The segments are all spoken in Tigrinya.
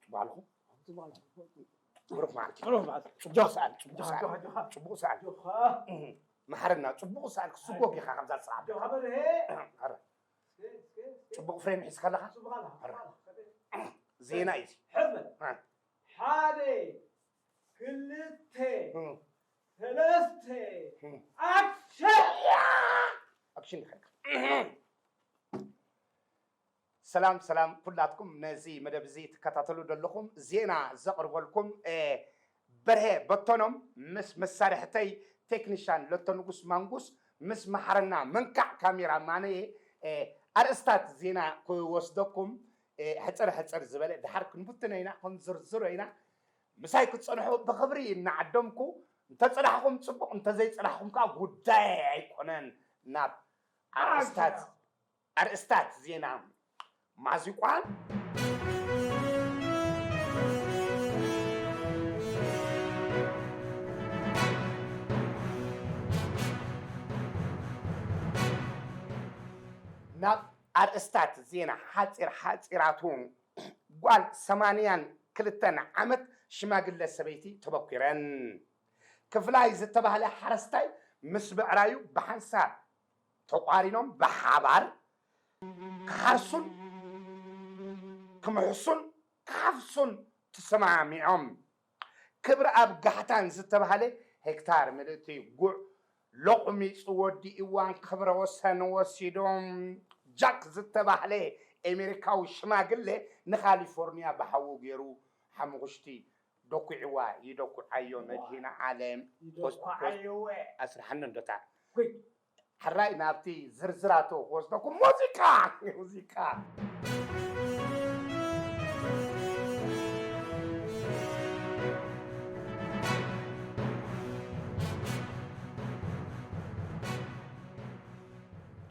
ጽቡቕ ኣለኹ። ጽቡቕ ኣለኹ። ብሩኽ መዓልቲ። ብሩኽ መዓልቲ። ጽቡቕ ሰዓት። ጽቡቕ ሰዓት። ጆኻ። እህ፣ መሓረና፣ ጽቡቕ ሰዓት ክስጎግ ኢኻ፣ ከምዛ ዝሰዓት። ጆኻ በርሄ። ኣረ። እስከ፣ እስከ፣ እስከ። ጽቡቕ ፍሬም ሒዝካ ኣለኻ? ጽቡቕ ኣለኻ። ኣረ። ዜና እዩ እዚ። ሕርመት። እ። ሓደ፣ ክልተ፣ እም። ሰለስተ፣ እም። ኣክሽን! ኣክሽን ኢኻ። ሰላም ሰላም ኩላትኩም ነዚ መደብ እዚ ትከታተሉ ዘለኹም ዜና ዘቕርበልኩም፣ እ፣ በርሄ በተኖም ምስ መሳርሕተይ ቴክኒሻን ለቶ ንጉስ ማንጉስ ምስ መሓረና መንካዕ ካሜራ ማነየ፣ እ፣ ኣርእስታት ዜና ክወስደኩም፣ እ፣ ሕጽር ሕጽር ዝበለ ድሓር ክንብትኖ ኢና፣ ክንዝርዝሮ ኢና። ምሳይ ክትጸንሑ ብኽብሪ እናዓደምኩ፣ እንተጸናሕኹም ጽቡቕ፣ እንተዘይጸናሕኹም ከኣ ጉዳይ ኣይኮነን። ናብ ኣርእስታት ኣርእስታት ዜና ማዚቋን ናብ ኣርእስታት ዜና ሓጺር ሓጺራቱ ጓል ሰማንያን ክልተን ዓመት ሽማግለ ሰበይቲ ተበኲረን። ክፍላይ ዝተባህለ ሓረስታይ ምስ ብዕራዩ ብሓንሳብ ተቋሪኖም ብሓባር ክሓርሱን ክምሕሱን ክሓፍሱን ተሰማሚዖም። ክብረኣብ ጋሕታን ዝተባህለ ሄክታር ምልእቲ ጉዕ ሎቑሚጹ ወዲእዋን ክብረ ወሰን ወሲዶም። ጃክ ዝተባህለ ኤሜሪካዊ ሽማግለ ንካሊፎርኒያ ብሓዉ ገይሩ ሓሙኽሽቲ ደኩዕዋ ይደኩዓዮ መድሂነ ዓለም። ይደኩዓዮ ወ። ኣስርሓኒ እንዶታ። ኩይ። ሕራይ ናብቲ ዝርዝራቱ ክወስደኩም። ሙዚቃ! ሙዚቃ!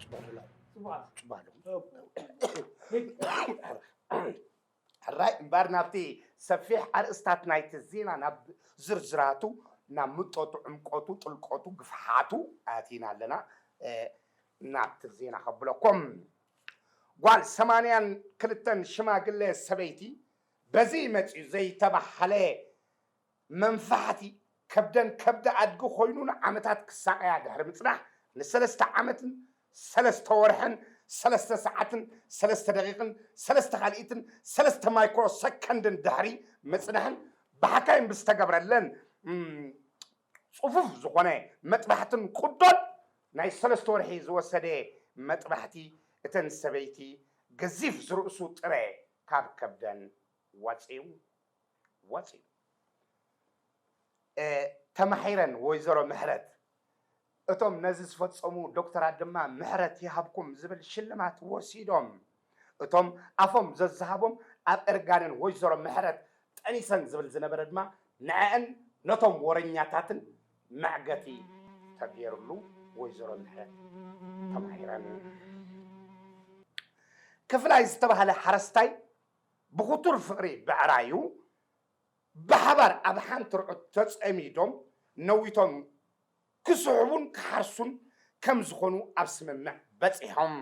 ጽቡቕ ኣሎ። ጽቡቕ ኣሎ። ጽቡቕ ኣሎ። እ። ሕራይ እምበር ናብቲ ሰፊሕ ኣርእስታት ናይቲ ዜና፣ ናብ ዝርዝራቱ፣ ናብ ምጦቱ፣ ዕምቆቱ፣ ጥልቀቱ፣ ግፍሓቱ ኣቲና ኣለና። እ፣ ናብቲ ዜና ከብለኩም። ጓል ሰማንያን ክልተን ሽማግለ ሰበይቲ በዚ መጺኡ ዘይተባህለ መንፋሕቲ ከብደን ከብዲ ኣድጊ ኮይኑ ንዓመታት ክሳቐያ ድሕሪ ምጽናሕ፣ ንሰለስተ ዓመትን ሰለስተ ወርሕን ሰለስተ ሰዓትን ሰለስተ ደቂቕን ሰለስተ ካልኢትን ሰለስተ ማይክሮ ሰከንድን ድሕሪ ምጽናሕን ብሓካይም ብዝተገብረለን፣ እም፣ ጽፉፍ ዝኾነ መጥባሕትን ቁዶን ናይ ሰለስተ ወርሒ ዝወሰደ መጥባሕቲ እተን ሰበይቲ ገዚፍ ዝርእሱ ጥረ ካብ ከብደን ወጺኡ። ወጺኡ። እ፣ ተማሒረን ወይዘሮ ምሕረት። እቶም ነዚ ዝፈጸሙ ዶክተራት ድማ ምሕረት ይሃብኩም ዝብል ሽልማት ወሲዶም። እቶም ኣፎም ዘዝሃቦም ኣብ እርጋነን ወይዘሮ ምሕረት ጠኒሰን ዝብል ዝነበረ ድማ ንዐአን ነቶም ወረኛታትን መዕገቲ ተገይርሉ ወይዘሮ ምሕረት ተማሒረን። ክፍላይ ዝተባህለ ሓረስታይ ብኽቱር ፍቕሪ ብዕራዩ ብሓባር ኣብ ሓንቲ ርዑት ተጸሚዶም ነዊቶም ክስሕቡን ክሓርሱን ከም ዝኾኑ ኣብ ስምምዕ በጺሖም።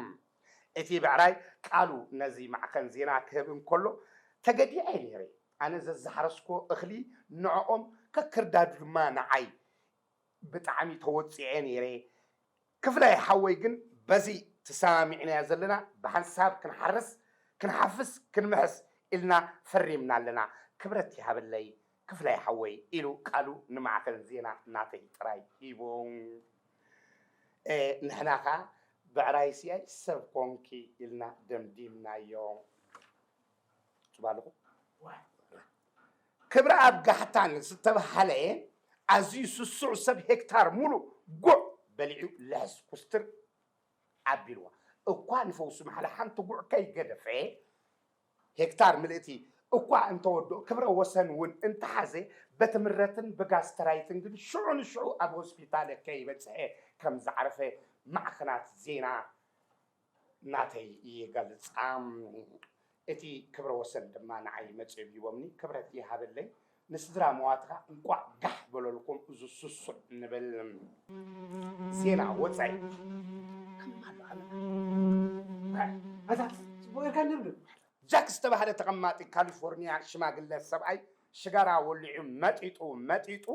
እቲ ብዕራይ ቃሉ ነዚ ማዕከን ዜና ክህብ እንከሎ፣ "ተገዲዐ ነይረ። ኣነ ዘዝሓረስኮ እኽሊ ንዕኦም፣ ከክርዳዱ ድማ ንዓይ። ብጣዕሚ ተወጺዐ ነይረ። ክፍላይ ሓወይ ግን በዚ ተሰማሚዕናዮ ዘለና፣ ብሓንሳብ ክንሓርስ፣ ክንሓፍስ፣ ክንምሕስ ኢልና ፈሪምና ኣለና። ክብረት ይሃበለይ ክፍላይ ሓወይ" ኢሉ ቃሉ ንማዕከን ዜና ናተይ ጥራይ ሂቡ። እ፣ ንሕና ኸኣ ብዕራይ ሲኣይ ሰብ ኮንኪ ኢልና ደምዲምናዮ። ጽቡቕ ኣለኹ። ክብረኣብ ጋሕታን ዝተባህለ ኣዝዩ ስሱዕ ሰብ ሄክታር ሙሉእ ጉዕ በሊዑ ልሕስ ኩስትር ኣቢልዋ። እኳ ንፈውሲ ማሕላ ሓንቲ ጉዕ ከይገደፈ ሄክታር ምልእቲ እኳ እንተወድኦ ክብረ ወሰን እውን እንተሓዘ በቲ ምረትን ብጋስተራይትን ግን ሽዑ ንሽዑ ኣብ ሆስፒታል ከይበጽሐ ከም ዝዓረፈ ማዕኸናት ዜና ናተይ ይገልጻ። እቲ ክብረ ወሰን ድማ ንዓይ መጺኦም ሂቦምኒ። ክብረት ይሃበለይ። ንስድራ መዋትኻ እንቋዕ ጋሕ በለልኩም። እዚ ስሱዕ ንበል። ዜና ወጻኢ። ከማሉ ኣመና። ኣታ ጽቡቕ ጌርካ ንብብ። ጃክ ዝተባህለ ተቐማጢ ካሊፎርኒያ ሽማግለ ሰብኣይ ሽጋራ ወሊዑ መጢጡ መጢጡ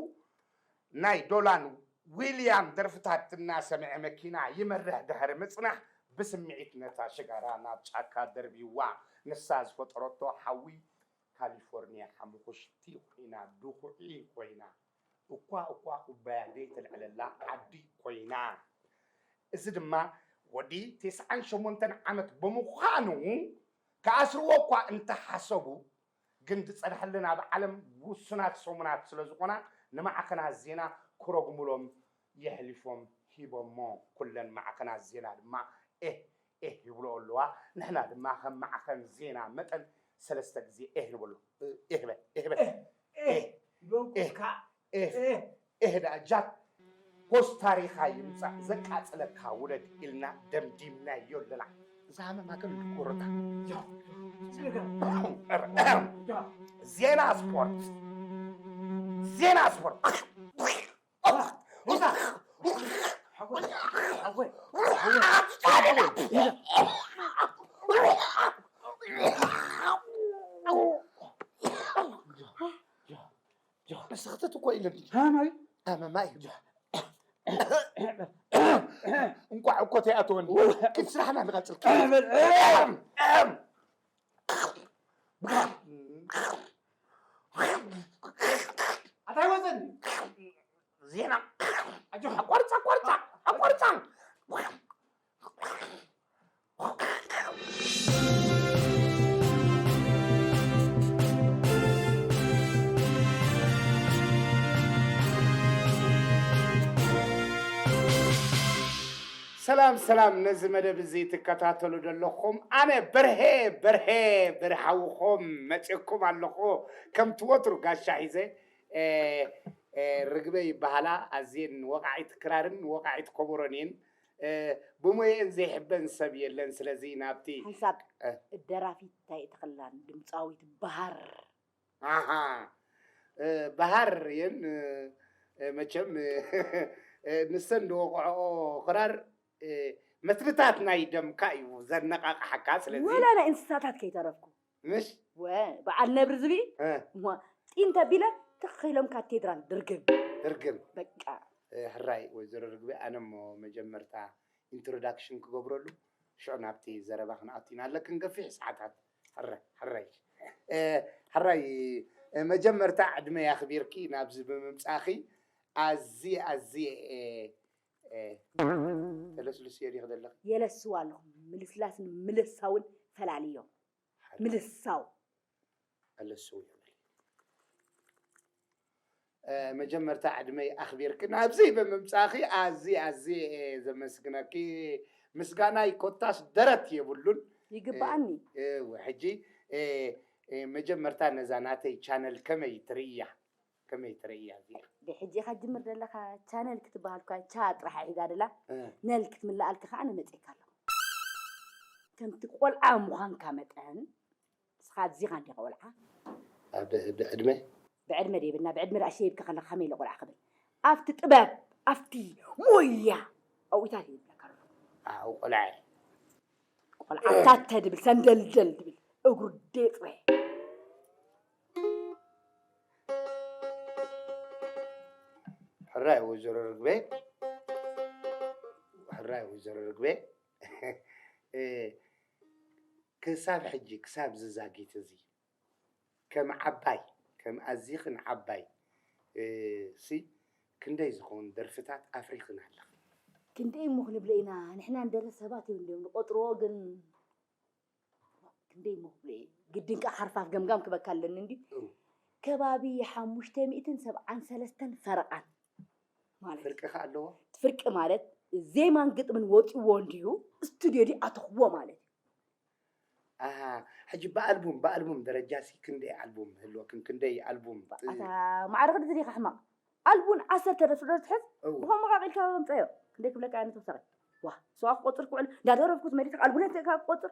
ናይ ዶላን ዊልያም ደርፍታት እናሰምዐ መኪና ይመርሕ ድሕሪ ምጽናሕ፣ ብስምዒት ነታ ሽጋራ ናብ ጫካ ደርቢዋ። ንሳ ዝፈጠረቶ ሓዊ ካሊፎርኒያ ሓሙኽሽቲ ኮይና፣ ድኹዒ ኮይና፣ እኳ እኳ ኩባያ ዘይተልዕለላ ዓዲ ኮይና። እዚ ድማ ወዲ ተስዓን ሸሞንተን ዓመት ብምዃኑ፣ ክኣስርዎ እኳ እንተሓሰቡ፣ ግን ዝጸንሐለን ኣብ ዓለም ውሱናት ሰሙናት ስለ ዝኾና፣ ንማዕኸናት ዜና ክረጉሙሎም የሕሊፎም ሂቦሞ። ኩለን ማዕኸናት ዜና ድማ ኤህ ኤህ ይብልኦ ኣለዋ። ንሕና ድማ ከም ማዕኸን ዜና መጠን ሰለስተ ግዜ ኤህ ንበሎ። ኤህ በል፣ ኤህ በል። ኤህ፣ ኤህ፣ ኤህ፣ ይበልኩ ኤህ፣ እስካ። ኤህ፣ ኤህ። ኤህ ደኣ ጃክ ኮስታሪካ ይምጻእ ዘቃጽለካ ውረድ ኢልና ደምዲምናዮ ኣለና። እዛ ሃመማ ግን ልቁርታ። ያ፣ ያ፣ ያ። ዜና ስፖርት። ዜና ስፖርት። መሰኽተት እኮ ኢለኒ። ሃማይ። ሃመማ እዩ። እንቋዕ እኮ ተይኣተወኒ። ግን ስራሕና ንቐጽል። ኣታይ ወፅን? ዜና። ኣጆኻ። ኣቋርጻ፣ ኣቋርጻ፣ ኣቋርጻ። ሰላም ሰላም፣ ነዚ መደብ እዚ ትከታተሉ ዘለኹም ኣነ በርሄ በርሄ በርሃውኹም መፅእኩም ኣለኹ። ከምቲ ወትሩ ጋሻ ሒዘ እ፣ እ፣ ርግበ ይበሃላ። ኣዝየን ወቃዒት ክራርን ወቃዒት ኮቦሮን እየን። እ፣ ብሞየን ዘይሕበን ሰብ የለን። ስለዚ ናብቲ ሓንሳብ እ። ደራፊት እንታይ እትኽላን ድምፃዊት ባህር ኣሃ፣ እ፣ ባህር እየን። እ፣ እ፣ መቸም እ፣ እ፣ ንሰን ዝወቅዐኦ ክራር እ፣ መትንታት ናይ ደምካ እዩ ዘነቃቅሓካ። ስለዚ ወላ ናይ እንስሳታት ከይተረፍኩ ምሽ ወ በዓል ነብሪ ዝብኢ እ። እሞ ጢን ተቢለ ትኽ ኢሎም ካቴድራል ድርግም። ድርግም። በቃ። እ፣ ሕራይ ወይዘሮ ርግቢ፣ ኣነ እሞ መጀመርታ ኢንትሮዳክሽን ክገብረሉ ሽዑ ናብቲ ዘረባ ክንኣቱ ኢና። ኣለክን ገፊሕ ሰዓታት። ሕራይ፣ ሕራይ። እ፣ ሕራይ፣ እ፣ መጀመርታ ዕድመ ያኽቢርኪ ናብዚ ብምምጻእኺ ኣዝየ፣ ኣዝየ፣ እ፣ እ፣ ተለስልስዮ ዲኺ ዘለኺ? የለስዋ ኣለኹ። ምልስላስን ምልሳውን ፈላልዮም። ምልሳው። ኣለስው ይበል። እ፣ መጀመርታ ዕድመይ ኣኽቢርክን ኣብዚ ብምምጻእኺ ኣዝየ ኣዝየ እየ ዘመስግነኪ። ምስጋናይ ኮታስ ደረት የብሉን። ይግብኣኒ። እ፣ እወ፣ ሕጂ፣ እ፣ እ፣ መጀመርታ ነዛ ናተይ ቻነል ከመይ ትርእያ? ከመይ ትርእያ እዚኣ? ብሕጂ ኢኻ ትጅምር ዘለኻ። ቻነል ክትበሃል እኳ ቻ ጥራሕ ሒዛ ደላ። እ። ነል ክትምልኣልካ ከኣ ኣነ መጺእካ ኣለኹ። ከምቲ ቆልዓ ምዃንካ መጠን፣ ንስኻ ኣዚኻ እንዲኻ ቆልዓ። ኣብ ብ-፣ ብዕድመ? ብዕድመ ደይብልና፣ ብዕድመ ደኣ ሸይብካ ከለኻ ከመይ ኢለ ቆልዓ ክብል? ኣብቲ ጥበብ፣ ኣብቲ ሞያ፣ ኣብኡታት እየ ዝብለካ ኣለኹ። ኣው ቆልዓ እየ። ቆልዓ ታተ ድብል፣ ሰንደልደል ድብል፣ እግሩ ደይጥበ። ሕራይ ወይዘሮ ርግበ፣ ሕራይ ወይዘሮ ርግበ፣ እ፣ ክሳብ ሕጂ፣ ክሳብ ዝዛጊት እዚ፣ ከም ዓባይ፣ ከም ኣዚኽን ዓባይ፣ እ፣ ሲ፣ ክንደይ ዝኸውን ደርፍታት ኣፍሪኽን ኣለኽን? ክንደይ እሞ ክንብሎ ኢና፣ ንሕና እንደለ ሰባት እዮም እንድዮም ንቆጽርዎ፣ ግን ክንደይ እሞ ክብሎ እየ። ግድን ከኣ ሓርፋፍ ገምጋም ክበካ ኣለኒ እንዲ። እው። ከባቢ ሓሙሽተ ሚእትን ሰብዓን ሰለስተን ፈረቓን ማለት። ፍርቂ ከ ኣለዎ? ፍርቂ ማለት ዜማን ግጥምን ወጺዎ እንድዩ፣ ስቱድዮ ድዩ ኣተኽዎ ማለት እዩ። ኣሃ፣ ሕጂ ብኣልቡም፣ ብኣልቡም ደረጃ ሲ ክንደይ ኣልቡም ህልወክን? ክንደይ ኣልቡም? ኣታ ማዕረ ክዲ ዲኻ ሕማቕ? ኣልቡም ዓሰርተ ደርፊ ዶ ትሕዝ? እው። ብኸምኡ ቃቒልካ ምምጻዮ። ክንደይ ክብለካ ኣነ ተወሳኺ? ዋ፣ ስዋ ክቆጽር ክውዕል፣ እንዳደረፍኩ መሊስካ ኣልቡም እንታይ ክቆጽር?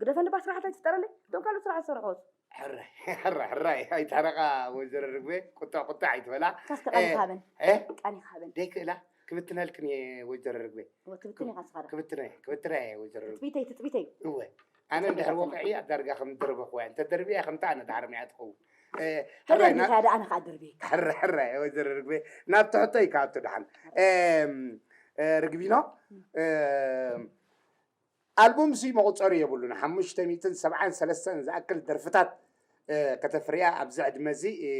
ግደፈኒ፣ ባ ስራሕት ኣይትፍጠረለይ። እቶም ካልኦት ስራሓት ዝሰርሖስ? ሕራይ፣ ሕራይ፣ ሕራይ፣ ኣይታረቓ ወይዘሮ ርግበ፣ ቁጥዕ፣ ቁጥዕ ኣይትበላ። ካስከ ቃኒ እ፣ ክሃበን። እ? ቃኒ ክሃበን። ደይክእላ፣ ክብትነልክን እየ ወይዘሮ ርግበ። እወ፣ ትብትን ኢኻ ንስኻ ደኣ። ክብትነ፣ ክብትነ እየ ወይዘሮ ርግበ። ትጽቢተይ፣ ትጽቢተይ። እወ፣ ኣነ እንድሕር ወቂዐያ ዳርጋ ከም ዝደርበኽዋ እያ። እንተ ደርብያ ከምታ ኣነ ድሓር እያ ትኸውን። እ፣ ሕራይ ተደርቢኻ ና-፣ ደኣ ኣነ ከኣ ደርብየካ። ሕራይ፣ ሕራይ፣ ወይዘሮ ርግበ፣ ናብ ትሕቶ እዩ ካብቲ ደሓን። እም፣ እ፣ ርግቢኖ፣ እም፣ ኣልቡም ሲ መቑጸሪ የብሉን። ሓሙሽተ ሚእትን ሰብዓን ሰለስተን ዝኣክል ደርፍታት፣ እ፣ ከተፍርያ ኣብዚ ዕድመ እዚ፣ እ፣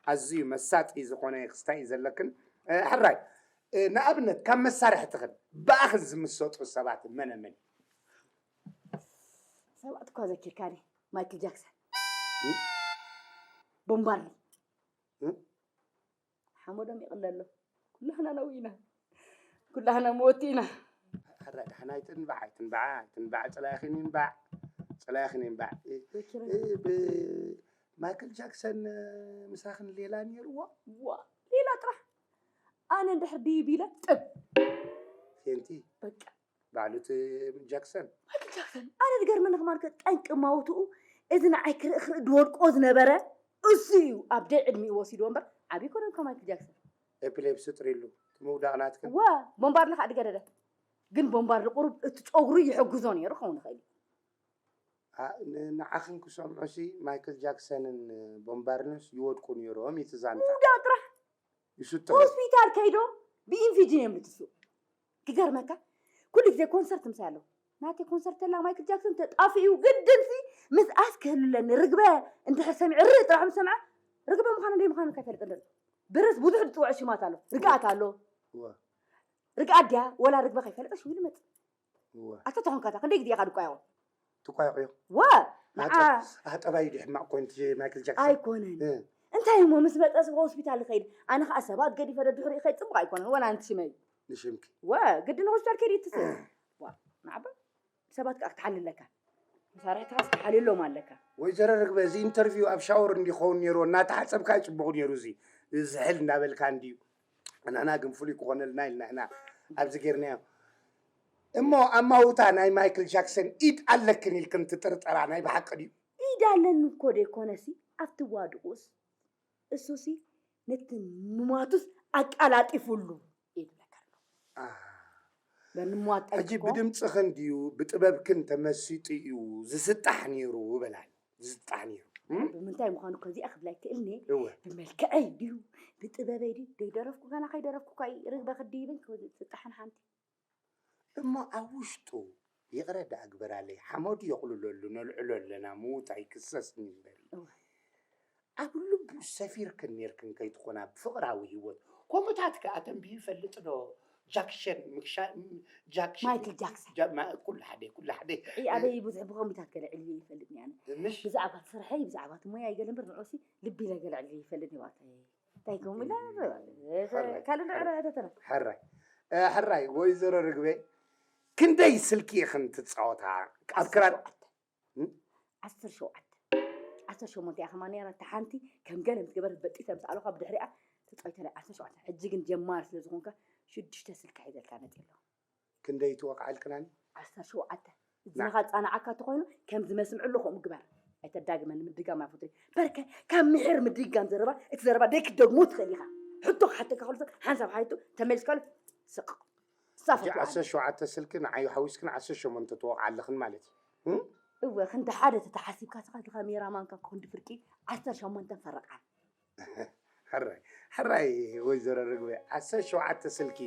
ኣዝዩ መሳጢ ዝኾነ ክስታይ እዩ ዘለክን። እ፣ ሕራይ፣ እ፣ ንኣብነት ካብ መሳርሕትኽን ብኣኽን ዝምሰጡ ሰባት መነ መን? ሰባት እኳ ዘኪርካኒ፣ ማይክል ጃክሰን። እ? ቦምባርሊ። እ? ሓመዶም ይቕለ ኣሎ። ኩላህና ነዊ ኢና። ኩላህና መወቲ ኢና። ሕራይ፣ ደሓን ኣይትንባዕ፣ ኣይትንባዕ፣ ኣይትንባዕ፣ ጸላኢኽን ይንባዕ። ጸላኢኽን ይንባዕ። እ፣ ዘኪረኒ። እ፣ ብ-፣ ማይክል ጃክሰን፣ እ፣ ምሳኽን ሌላ ነይርዎ? ዋ፣ ሌላ ጥራሕ። ኣነ እንድሕር ድዩ ቢለ ጥብ። ፌንቲ? በቃ። ባዕሉ እቲ ጃክሰን? ማይክል ጃክሰን። ኣነ ዝገርመኒ ከማን ከ ጠንቂ ማውትኡ እዚ ንዓይ ክርኢ ክርኢ ዝወድቆ ዝነበረ እሱ እዩ። ኣብ ደይ ዕድሚኡ ወሲድዎ እምበር ዓብዪ ኮነ ካብ ማይክል ጃክሰን። ኤፒሌፕሲ ጥሪሉ፣ እቲ ምውዳቕ ናትክን? ዋ፣ ቦምባርሊ ከዓ ድገደደ። ግን ቦምባርሊ ቁሩብ እቲ ጨጉሩ ይሕግዞ ነይሩ ክኸውን ይኽእል እዩ። ኣ፣ ን-፣ ንዓኽን ክሰምዑ ሲ ማይክል ጃክሰንን ቦምባርሊንስ ይወድቁ ነይሮም እዩ እቲ ዛንታ። ምውዳቕ ጥራሕ። ይስጥሑ። ሆስፒታል ከይዶም ብኢንፊጅን እዮም ልትሱ። ክገርመካ፣ ኩሉ ግዜ ኮንሰርት ምሳይ ኣለዉ። ናተይ ኮንሰርት ተላ ማይክል ጃክሰን ተጣፊኡ፣ ግድን ሲ ምስኣስ ክህልለኒ። ርግበ እንድሕር ሰሚዐ፣ ርእ ጥራሕ ምስ ሰምዐ፣ ርግበ ምዃኑ ደይ ምዃኑ ከይፈልጥ እንድር። ብርስ ብዙሕ ዝጽውዖ ሽማት ኣሎ። ርግኣት ኣሎ። እወ። ርግኣት ድያ ወላ ርግበ ከይፈልጠ ሽሙ ይመጽእ። እወ። ኣታ ተኾንካ እታ ክንደይ ግዜ ኢኻ ድቋየቑ? ትቋየቑ እዮም። ወ፣ ንዓ ኣጠ-፣ ኣጠባዩ ድዩ ሕማቕ ኮይኑ እቲ ማይክል ጃክሰን? ኣይኮነን። እ። እንታይ እሞ ምስ መጸ ሰብ ሆስፒታል ይኸይድ? ኣነ ኸኣ ሰባት ገዲፈ ደድሕሪኡ ይኸይድ ጽቡቕ ኣይኮነን። ወላ ኣንቲ ሽመይ። ንሽምኪ። ወ፣ ግድን ሆስፒታል ከይድ ይትስእ። ዋ፣ ንዓባ ሰባት ከኣ ክትሓሊ ኣለካ። መሳርሕትኻስ ክትሓልየሎም ኣለካ። ወይዘሮ ርግበ፣ እዚ ኢንተርቪው ኣብ ሻወር እንዲኸውን ነይርዎ፣ እናተሓጸብካ እዩ ጽቡቕ ነይሩ። እዚ ዝሕል እናበልካ እንድዩ። ንሕና ግን ፍሉይ ክኾነልና ኢልና ኢና ኣብዚ ጌርናዮ። እሞ ኣማውታ ናይ ማይክል ጃክሰን ኢድ ኣለክን ኢልክን ትጥርጠራ ናይ ብሓቂ ድዩ? ኢድ ኣለኒ እኮ ደይኮነሲ፣ ኣብቲ ዋድቑስ እሱሲ ነቲ ምሟቱስ ኣቃላጢፉሉ ኢሉ ለካ ኣሎ። ኣህ። በንሟት ሕጂ ጠይቅዎ። ብድምፅኽን ድዩ ብጥበብክን ተመሲጡ እዩ ዝስጣሕ ነይሩ በላል። ዝስጣሕ ነይሩ። እም? ብምንታይ ምዃኑ ከዚኣ ክብላ ይክእልኒ? እወ። ብመልክዐይ ድዩ ብጥበበይ ድዩ? ደይደረፍኩ ገና ከይደረፍኩ እኳ እዩ ርግበ ክድይብን ክስጣሕን ሓንቲ። እሞ ኣብ ውሽጡ ይቕረ ደኣ ግበራለይ፣ ሓመዱ የቕልለሉ፣ ነልዕሎ ኣለና፣ ምዉት ኣይክሰስን እዩ ዝበል። እወ። ኣብ ልቡ ሰፊርክን ኔርክን ከይትኾና ብፍቕራዊ ህይወት። ከምኡታት ከኣ ተንቢሁ ይፈልጥ ዶ? ጃክሸን፣ ምክሻ-፣ ጃክሽን፣ ማይክል ጃክሰን። ጃ-፣ ማ-፣ ኩሉ ሓደ፣ ኩሉ ሓደ። እ፣ ኣበይ ብዙሕ ብኸምኡታት ገለ ዕልየ ይፈልጥ እየ ኣነ። ምሽ? ብዛዕባ ስርሐይ፣ ብዛዕባ እቲ ሞያይ ገለ እምበር ንዑሲ ልቢ ኢለ ገለ ዕልየ ይፈልጥ እየ ባዕተይ። እንታይ ክብል? ሕራይ፣ ካልእ ሕራይ። ዕረ ተተና። ሕራይ። እ፣ ሕራይ፣ ወይዘሮ ርግበ፣ ክንደይ ስልኪ ኢኽን ትጻወታ? ኣብ ክራር? ዓሰርተ ሸውዓተ። እም? ዓሰርተ ሸውዓተ። ዓሰርተ ሸሞንተ እያ ከማን ነይራ፣ እታ ሓንቲ ከም ገለ ምስ ገበረት በጢሰ ምስ ኣልኳ ብድሕሪኣ ተጻዊተ ላይ ዓሰርተ ሸውዓተ። ሕጂ ግን ጀማሪ ስለ ዝኾንካ ሽዱሽተ ስልኪ ሒዘልካ መጺእ ኣለኹ። ክንደይ ትወቕዓልክናኒ? ዓሰርተ ሸውዓተ። እዝንኻ ዝጸናዓካ እንተኾይኑ፣ ከም ዝመስምዕ ኣለኹ እምግባር። ኣይተዳግመኒ፣ ምድጋም ኣይፈቱን። በርከ፣ ካብ ምሒር ምድጋም ዘረባ፣ እቲ ዘረባ ደይክትደግሞ ትኽእል ኢኻ። ሕቶ ክሓተካ ከሎ፣ ሓንሳብ ሓይቱ፣ ተመሊስካሉ፣ ስቕ። ሕጂ ንሳ ፈትዋ ኣለ። ዓሰርተ ሸውዓተ ስልኪ ንዓይ ሓዊስክን ዓሰርተ ሸሞንተ ትወቕዓ ኣለኽን ማለት እዩ። እም? እወ፣ ክንዲ ሓደ ተተሓሲብካ፣ ስኻ እቲ ካሜራማን ካብ ክንዲ ፍርቂ ዓሰርተ ሸሞንተ ፈረቓ። ሕራይ፣ ሕራይ ወይዘሮ ርግበ፣ ዓሰርተ ሸውዓተ ስልኪ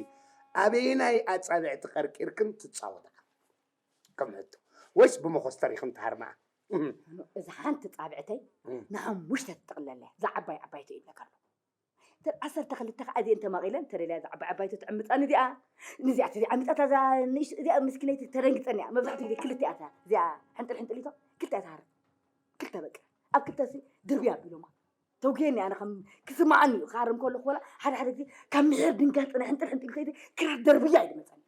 ኣበየናይ ኣጻብዕቲ ቀርቂርክን ትጻወታ? ከም ሕቶ። ወይስ ብመኾስተር ኢኽን ትሃርማ? እዛ ሓንቲ ጻብዕተይ እም። ንሓሙሽተ ትጥቕለለ፣ እዛ ዓባይ ዓባይቶ ይብለካ ኣሎ። እተን ዓሰርተ ክልተ ከዓ እዚአን ተማቒለን፣ ተደልያ እዛ ዓባይ ዓባይቶ ትዕምጻ ንዚኣ፣ ንዚኣ፣ እዚኣ ዓሚጻታ፣ እዛ ንእሽ-፣ እዚኣ ምስኪነይቲ ተደንግጸኒ እያ። መብዛሕትኡ ግዜ ክልቲኣ እታ፣ እዚኣ ሕንጥል ሕንጥሊቶ፣ ክልቲኣ ትሃርም። ክልተ በቃ። ኣብ ክልተ ሲ ድርብያ ኣቢሎማ። ተውግየኒ ኣነ ከም ክስምዓኒ እዩ። ክሃርም ከለኹ ወላ ሓደ ሓደ ግዜ ካብ ምሒር ድንጋጽ ሕንጥል ሕንጥል ከይደ ክራር ደርብያ እዩ ዝመጸኒ።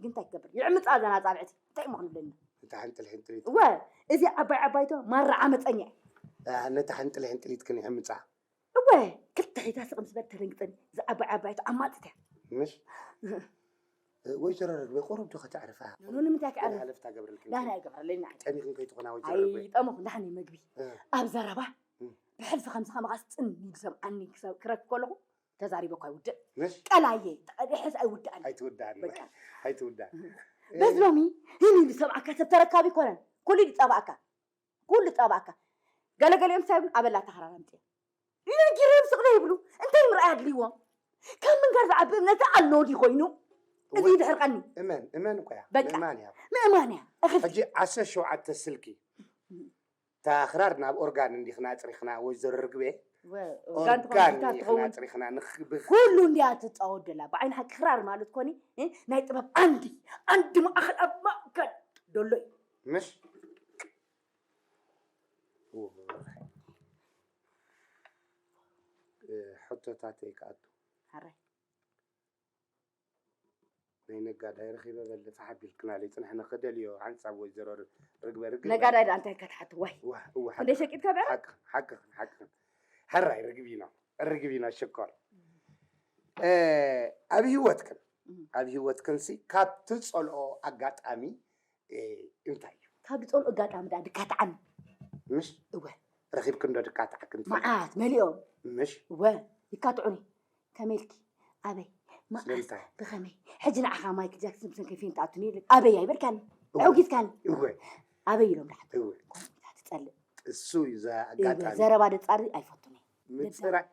ግን እንታይ ክገብር? ይዕምጻ እዘን ኣጻብዕቲ። እንታይ እሞ ክንብለኒ? እታ ሕንጥል ሕንጥሊት። እወ፣ እዚ ዓባይ ዓባይቶ ማራ ዓመጸኛ እዩ። ኣ፣ ነታ ሕንጥል ሕንጥሊት ክን ይዕምጻ። እወ፣ ክልተ ሒዛ ስቕ ምስ በለት ተደንግጸኒ። እዚ ዓባይ ዓባይቶ ዓማጺት እያ። ምሽ? ወይዘሮ ርግበ ቁሩብ ዶ ከተዕርፋ? ኖ፣ ንምንታይ ክዓርፍ? ሓለፍታ ገብረልክን ዳና ኣይገብረለይ ንዓይ ጠሚኽን ከይትኾና ወይዘሮ ርግበ ኣይጠሙኽ ዳሕኒ መግቢ እ፣ ኣብ ዘረባ ብሕልፊ ከምዚ ከማኻስ ጽን ኢሉ ሰምዓኒ ክሰብ ክረክ ከለኹ ተዛሪበ እኳ ይውድእ ምሽ ቀላየ ሕስ ኣይውድኣን ኣይትውዳን በቃ ኣይትውዳን በዚ ሎሚ ህን ኢሉ ሰምዓካ ሰብ ተረካቢ ይኮነን ኩሉ ይጸባእካ ኩሉ ይጸባእካ ገለገሊኦም ሳይብን ኣበላ ተኸራራምጥ ይነጊርም ስቕ ዘይብሉ እንታይ ምርኣይ ኣድልይዎም ካብ ምንጋር ዝዓቢ እምነት ኣሎ ድዩ ኮይኑ እዚ ድሕርቀኒ እመን እመን እኮ እያ በቃ። ምእማን እያ ምእማን እያ እኽልቲ ሕጂ ዓሰርተ ሸውዓተ ስልኪ እታ ክራር ናብ ኦርጋን እንዲኽና ኣፅሪኽና ወይዘሮ ርግቤ ኦርጋን እንዲኽና ኣፅሪኽና ንኽብህ ኩሉ እንዲያ ትፃወት ደላ ብዓይኒ ሓቂ ክራር ማለት ኮኒ እ፣ ናይ ጥበብ ዓንዲ ዓንዲ ማእኸል ኣብ ማእከል ደሎ እዩ ምሽ ሕቶታተይ ክኣቱ ሓራይ ናይ ነጋዳይ ረኺበ በሊ ተሓቢልክናለይ ፅንሕና ክደልዮ ሓንሳብ ወይዘሮ ርግበ ርግበ ነጋዳይ ደኣ እንታይ ከተሓትዋይ እዋ እዋ ክንደይ ሸቂጥካ ብዕረ ሓቅኽን ሓቅኽን ሓቅኽን ሕራይ ርግቢኖ ርግቢኖ ሽኮር ኣብ ህይወትክን ኣብ ህይወትክንሲ ካብ ትፀልኦ ኣጋጣሚ እንታይ እዩ ካብ ዝፀልኦ ኣጋጣሚ ደኣ ድካትዓኒ ምሽ እወ ረኺብክን ዶ ድካትዓክን ትፈልጢ? መዓት መሊኦም ምሽ እወ ይካትዑኒ ከመይ ኢልኪ ኣበይ መዓስ ስለምንታይ? ብኸመይ ሕጂ ንዓኻ ማይክል ጃክሰን ብሰንከ ፊልም ትኣቱኒ ኢለ ኣበይ ኣይበልካኒ እወ። ኣውጊዝካኒ እወ ኣበይ ኢሎም ድሓት እወ ኮምታ ትፀልእ እሱ እዩ እዛ እወ ኣጋጣሚ ዘረባ ደፃሪ ኣይፈቱኒ ምፅራይ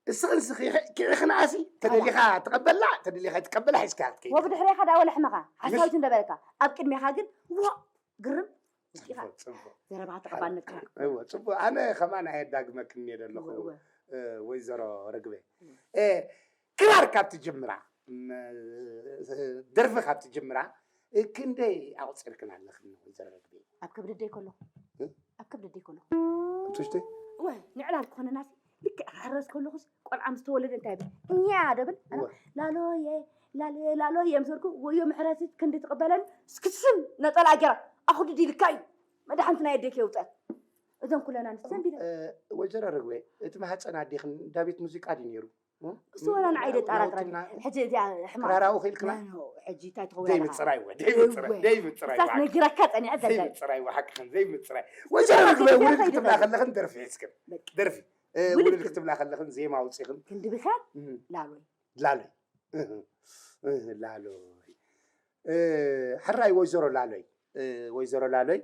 እስኽን ስኺ ክዕኽናኣሲ ተደሊኻ ትቐበላ ተደሊኻ ትቀበላ ሒዝካ ክትከይድ ወብድሕሬኻ ዳ ወለ ሕመኻ ሓሳዊት እንደበለካ ኣብ ቅድሜኻ ግን ዋ ግርም ውሽጢኻ ፅቡቅ ፅቡቅ ዘረባ ተቐባልነትካ እወ ፅቡቅ ኣነ ከማን ኣየዳግመክን እየ ዘለኹ እወ። ወይዘሮ ርግበ እ፣ ክራር ካብ ትጅምራ ም፣ ደርፊ ካብ ትጅምራ እ፣ ክንደይ ኣቁፂርክን ኣለኽን ወይዘሮ ርግበ ኣብ ከብድደይ ከሎ እ? ኣብ ከብድደይ ከሎ ትሽተይ ወ ንዕላል ክኾነናሲ ልክዕ ክሕረስ ከለኹስ ቆልዓ ምስ ተወለደ እንታይ ብል እኛ ደብል ኣነ እወ። ላሎየ ላሎየ ላሎየ ምስ በልኩ ወዮ ምሕረት ክንዲ ትቕበለን ስክስም ነፀላ ገራ ኣኹድድ ኢልካ እዩ መድሓንቲ ናይ ኣደክ የውፀን እዞም ኩለና ንስ ዘንቢለ እ፣ ወይዘሮ ርግበ እቲ ማህፀን ኣዴኽን እንዳ ቤት ሙዚቃ ድዩ ነይሩ እሱ ወላ ንዓይ ደጣራጥረኒ ናውትና ሕጂ እዚኣ ሕማቕ ክራራዊ ኺልክና ሕጂ እንታይ ትኸውን ዘይምፅራይ ወ ዘይምፅራይ ዘይምፅራይ ሳስ ወ ነጊረካ ፀኒዐ ዘለ ዘይምፅራይ ወ ሓቅኽን ዘይምፅራይ ወይዘሮ ርግበ ውልድ ክትብላ ከለኽን ደርፊ ሒዝክን ደርፊ እ፣ ውልድ ክትብላ ከለኽን ዜማ ኣውፂኽን ክንድብኻን እም፣ ላሎይ ላሎይ እህ፣ እህ፣ ላሎይ እ፣ ሕራይ ወይዘሮ ላሎይ እ፣ ወይዘሮ ላሎይ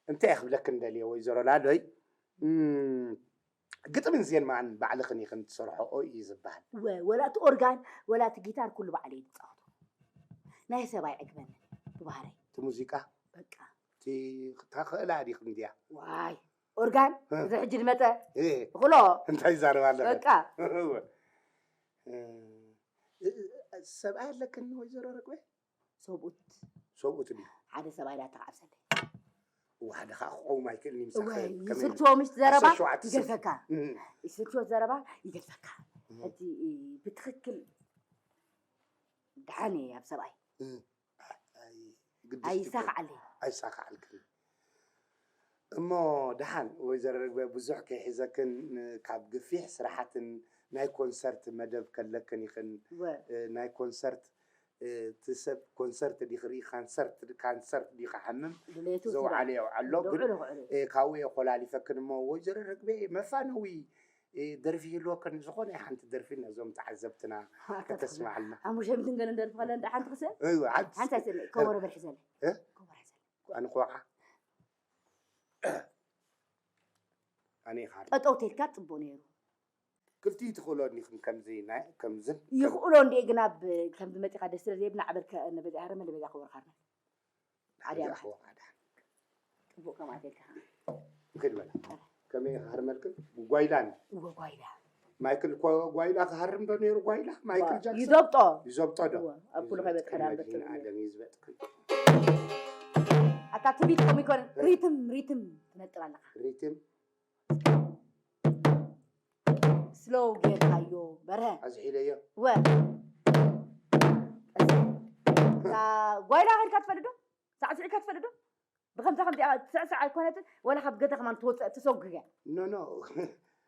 እንታይ ክብለክን ደልየ ወይዘሮ ላሎይ እም፣ ግጥምን ዜማን ባዕልኽን ኢኽን ትሰርሖኦ እዩ ዝበሃል ወ- ወላ እቲ ኦርጋን ወላ እቲ ጊታር ኩሉ ባዕለ እዩ ዝፃወቶ ናይ ሰብ ኣይዕግበንን ብባህረይ እቲ ሙዚቃ በቃ እቲ ታኽእላ ዲኽን እንድያ ዋይ ኦርጋን እዚ ሕጂ ዝመፀ እ፣ እኽሎ እንታይ ይዛረብ ኣለኸ በቃ እወ። እ፣ እ፣ ሰብኣይ ኣለክን ወይዘሮ ረግበ ሰብኡት ሰብኡት ድዩ ሓደ ሰብኣይ ዳ ተዓብሰለይ እወ፣ ሓደ ከዓ ክቀውም ኣይክእልን እዩ ምሳኸ እወ ከመይ ይስልችዎ ምሽ ዘረባ ዓሰርተ ሸውዓተ ሰብ። ይገድፈካ እም፣ ይስልችዎ ዘረባ ይገድፈካ እቲ ብትክክል ድሓን እየ ኣብ ሰብኣይ እም፣ ኣይ፣ ግድስ ኣይሳኽዓለይ ኣይሳኽዓልክን እሞ ደሓን ወይዘሮ ርግበ ብዙሕ ከይሕዘክን ካብ ግፊሕ ስራሓትን ናይ ኮንሰርት መደብ ከለክን ይኽን ወ እ፣ ናይ ኮንሰርት እ፣ እቲ ሰብ ኮንሰርት ዲ ክርኢ ካንሰርት ካንሰርት ዲ ክሓምም ድሌቱ ዘውዓለ የውዓሎ ግን ውዕሉ ክዕሉ እ፣ ካብኡ የኮላሊፈክን እሞ ወይዘሮ ርግበ መፋነዊ እ፣ ደርፊ ይህልወክን ዝኾነ ሓንቲ ደርፊ ነዞም ተዓዘብትና ከተስማዓልና ሓሙሽተ ሚእትን ገለን ደርፊ ከለን ደሓንቲ ክስእ እዋ፣ ሓንቲ ሓንቲ ኣይስእለ ከበሮ በርሒ ዘለ እ? ከበሮ ዘለ ኣነ ክወዓ ኣነ ኢኻ ጠጠው ተልካ ፅቡቅ ነይሩ ክልቲኡ ትኽእሎ እኒኽን ከምዚ ናይ ከምዝን ይኽእሎ እንዴ ግን ኣብ ከምዚ መፂኻ ደስ ስለ ዘይብና ዓበልከ ነበዚ ኣረ መለበዛ ክወርኻርና ሓደ ሓደ ኣምሓ ክወዓ ደሓን ፅቡቅ ከምኣ ተልካ ንኽድ በላ ከመይ ክሃርመልክን ጓይላን እወ ጓይላ ማይክል እኮ ጓይላ ክሃርም ዶ ነይሩ ጓይላ ማይክል ጃክሰን ይዘብጦ ይዘብጦ ዶ እወ፣ ኣብ ኩሉ ከይበፅሐ ዳኣ መድህን በፅሕ ዓለም ይዝበጥክን ኣታ ትቢት ከምኡ ይኮነ ሪትም ሪትም ትነጥር ኣለካ ሪትም ስሎው ጌርካዮ በርሀ ኣዝሒለዮ ወ እዛ ጓይላ ከድካ ትፈልጥ ዶ ሳዕስዒካ ትፈልጥ ዶ ብከምዛ ከምዚኣ ትስዕስዕ ኣይኮነትን ወላ ካብ ገዛ ከማን ትወፅእ ትሰጉገ ኖ ኖ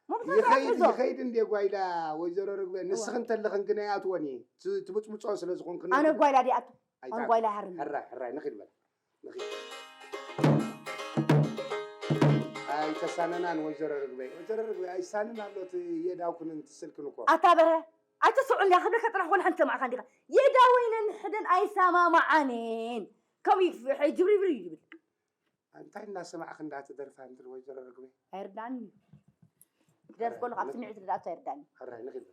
መብዛሕትኡ ይኸይድ ትሕዞ ይኸይድ እንዴ ጓይላ ወይዘሮ ርግበ ንስኽ እንተለኽን ግን ኣይኣትወን እየ ት- ትብፅብፆ ስለ ዝኾንክን ኣነ ጓይላ ዲኣቱ ኣንጓይላ ይሃርም። ሕራይ ሕራይ ንኺድ በል። ንኺድ። ኣይተሳነናን ወይዘሮ ርግበይ። ወይዘሮ ርግበይ ኣይሳንን ኣሎ እቲ የዳው ክንን ትስልክን እኮ። ኣታ በረ ኣይተስዑን ያ ክብለካ ጥራሕ ኮነ ሓንቲ ሰማዕካ እንዲኻ። የዳወይነን ሕደን ኣይሰማማዓንን። ከምኡ ይግፍሕ ጅብሪብሪ ይብል። እንታይ እናሰማዕክ እንዳትደርፋ እንትን ወይዘሮ ርግበይ? ኣይርዳኒ። ክደርፍ ከሎ ካብ ስምዒት ርዳእቶ ኣይርዳኒ። ሕራይ ንኺድ።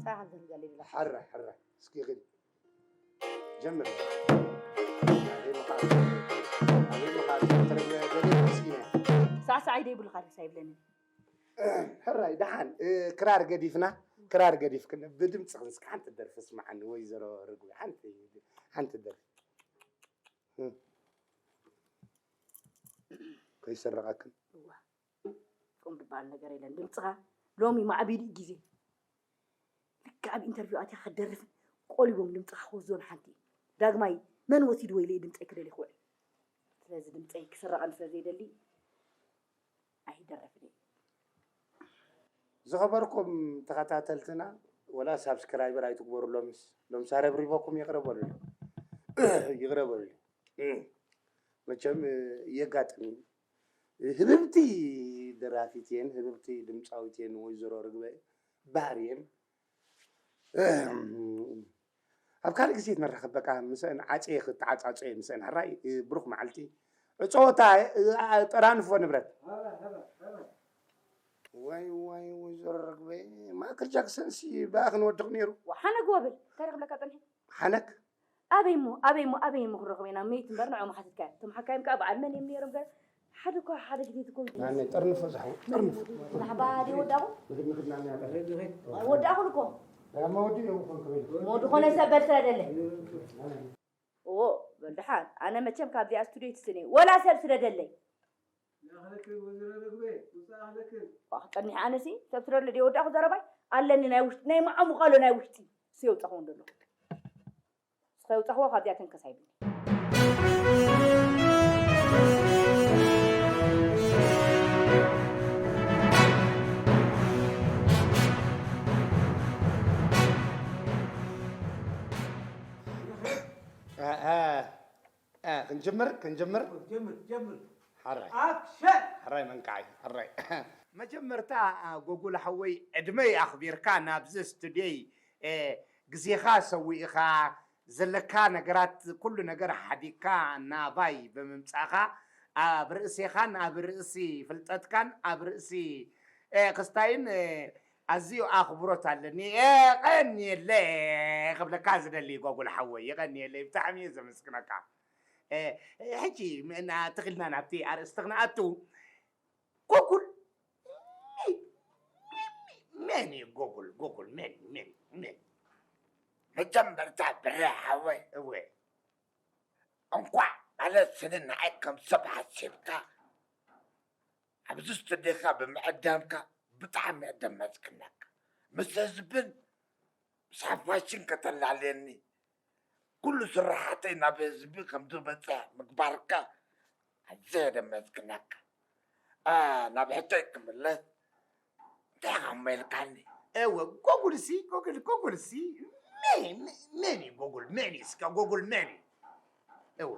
ሳኻ ዘርጋሊ ብላ። ሕራይ ሕራይ እስኪ ኺድ ጀምር። ኣበይ ምኻድ? ኣበይ ምኻድ? ትረግበ ገለ ምስኪና። ሳዕሳዕ ኣይደይብሉ ካርሳ ይብለኒ። ሕራይ ደሓን ክራር ገዲፍና ክራር ገዲፍክን ብድምፅኽን እስኪ ሓንቲ ደርፊ ስምዓኒ ወይዘሮ ርግቢ ሓንቲ ሓንቲ ደርፊ ከይሰረቐክን። እዋ ከምኡ ዝበሃል ነገር የለን። ድምፅኻ ሎሚ ማዕቢሉ እዩ ግዜ። ልክዕ ኣብ ኢንተርቪው ኣትያ ክትደርፍ ቆሊቦም ድምፅኻ ክወስድዎ ሓንቲ እዩ። ዳግማይ መን ወሲድዎ ኢለ ድምፀይ ክደሊ ክውዕል። ስለዚ ድምፀይ ክስረቐኒ ስለ ዘይደሊ ኣይደረፍን እየ። ዝኸበርኩም ተኸታተልትና ወላ ሳብስክራይበር ኣይትግበሩ። ሎምስ ሎምስ ኣረብሪበኩም ይቕረ በሉሉ። ይቕረ በሉሉ። መቸም የጋጥም እዩ። ህብብቲ ደራፊት እየን፣ ህብብቲ ድምፃዊት እየን ወይዘሮ ርግበ ባህር እየን። ኣብ ካልእ ግዜ ንራኸብ በቃ ምስአን ዓፅየ ክተዓፃፅየ ምስአን ሕራይ ብሩኽ መዓልቲ እፀወታ ጠራንፎ ንብረት ዋይ ዋይ ወይዘሮ ረግበ ማይክል ጃክሰን ሲ ብኣ ክንወድቕ ነይሩ ሓነግ ወብል እንታይ ረኽብለካ ፀኒሐ ሓነክ ኣበይ እሞ ኣበይ እሞ ኣበይ እሞ ክንረኽቦ ኢና መይት እምበር ንዕኦም ሓቲትካዮም እቶም ሓካይም ከዓ በዓል መን እዮም ነይሮም ገ ሓደ እኳ ሓደ ግዜ ትኮን ናነ ጠርንፎ ዝሓው ጠርንፎ ናሕባ ድዩ ወዳኹ ንኽድ ንኽድ ናነ ያለ ወዳኹን እኮ ዳማ ወዲ እዮም ኮን ክብል ወዲ ኮነ ሰብ በል ስለ ደለ ኦ በል ደሓን ኣነ መቸም ካብዚኣ ስቱዲዮ ይትስን እየ ወላ ሰብ ስለ ደለይ ያኽለክን ወይዘሮ ርግበ ውፃእ ያኽለክን ዋ ክፀኒሕ ኣነሲ ሰብ ስለ ደለ ድየ ወዳኹ ዘረባይ ኣለኒ ናይ ውሽጢ ናይ መዓሙቕ ኣሎ ናይ ውሽጢ እሱ የውፃኹ እንደሎ ንስኻ የውፃኽዎ ካብዚኣ ተንከስ ኣይብል ክንጅምር ክንጅምር ጀምር ጀምር ሓራይ ኣክሽን ሓራይ መንካዓይ ሓራይ መጀመርታ ጎጉል ሓወይ ዕድመይ ኣኽቢርካ ናብዚ ስቱድዮይ ግዜኻ ሰዊእኻ ዘለካ ነገራት ኩሉ ነገር ሓዲግካ ናባይ ብምምጻእኻ ኣብ ርእሴኻን ኣብ ርእሲ ፍልጠትካን ኣብ ርእሲ ክስታይን ኣዝዩ ኣኽብሮት ኣለኒ የቐንየለ ክብለካ ዝደሊ ጎጉል ሓወይ የቐንየለ ብጣዕሚ እየ ዘመስግነካ ሕጂ ተኺልና ናብቲ ኣርእስቲ ክንኣቱ ጎጉል መን እዩ ጎጉል ጎጉል መን መን መን መጀመርታ ብረ ሓወይ እወ እንኳዕ ማለት ስኒ ንዓይ ከም ሰብ ሓሲብካ ኣብዚ ስቱዲዮኻ ብምዕዳምካ ብጣዕሚ እየ ደመስግነካ ምስ ህዝብን ምስ ሓፋሽን ከተላለየኒ ኩሉ ስራሓተይ ናብ ህዝቢ ከም ዝበፅሕ ምግባርካ ኣዝየ ደመስግነካ ናብ ሕቶይ ክምለስ እንታይ ኢኻ እሞ ኢልካኒ እወ ጎጉል ሲ ጎጉል ጎጉል ሲ መን መን እዩ ጎጉል መን እዩ እስከ ጎጉል መን እዩ እወ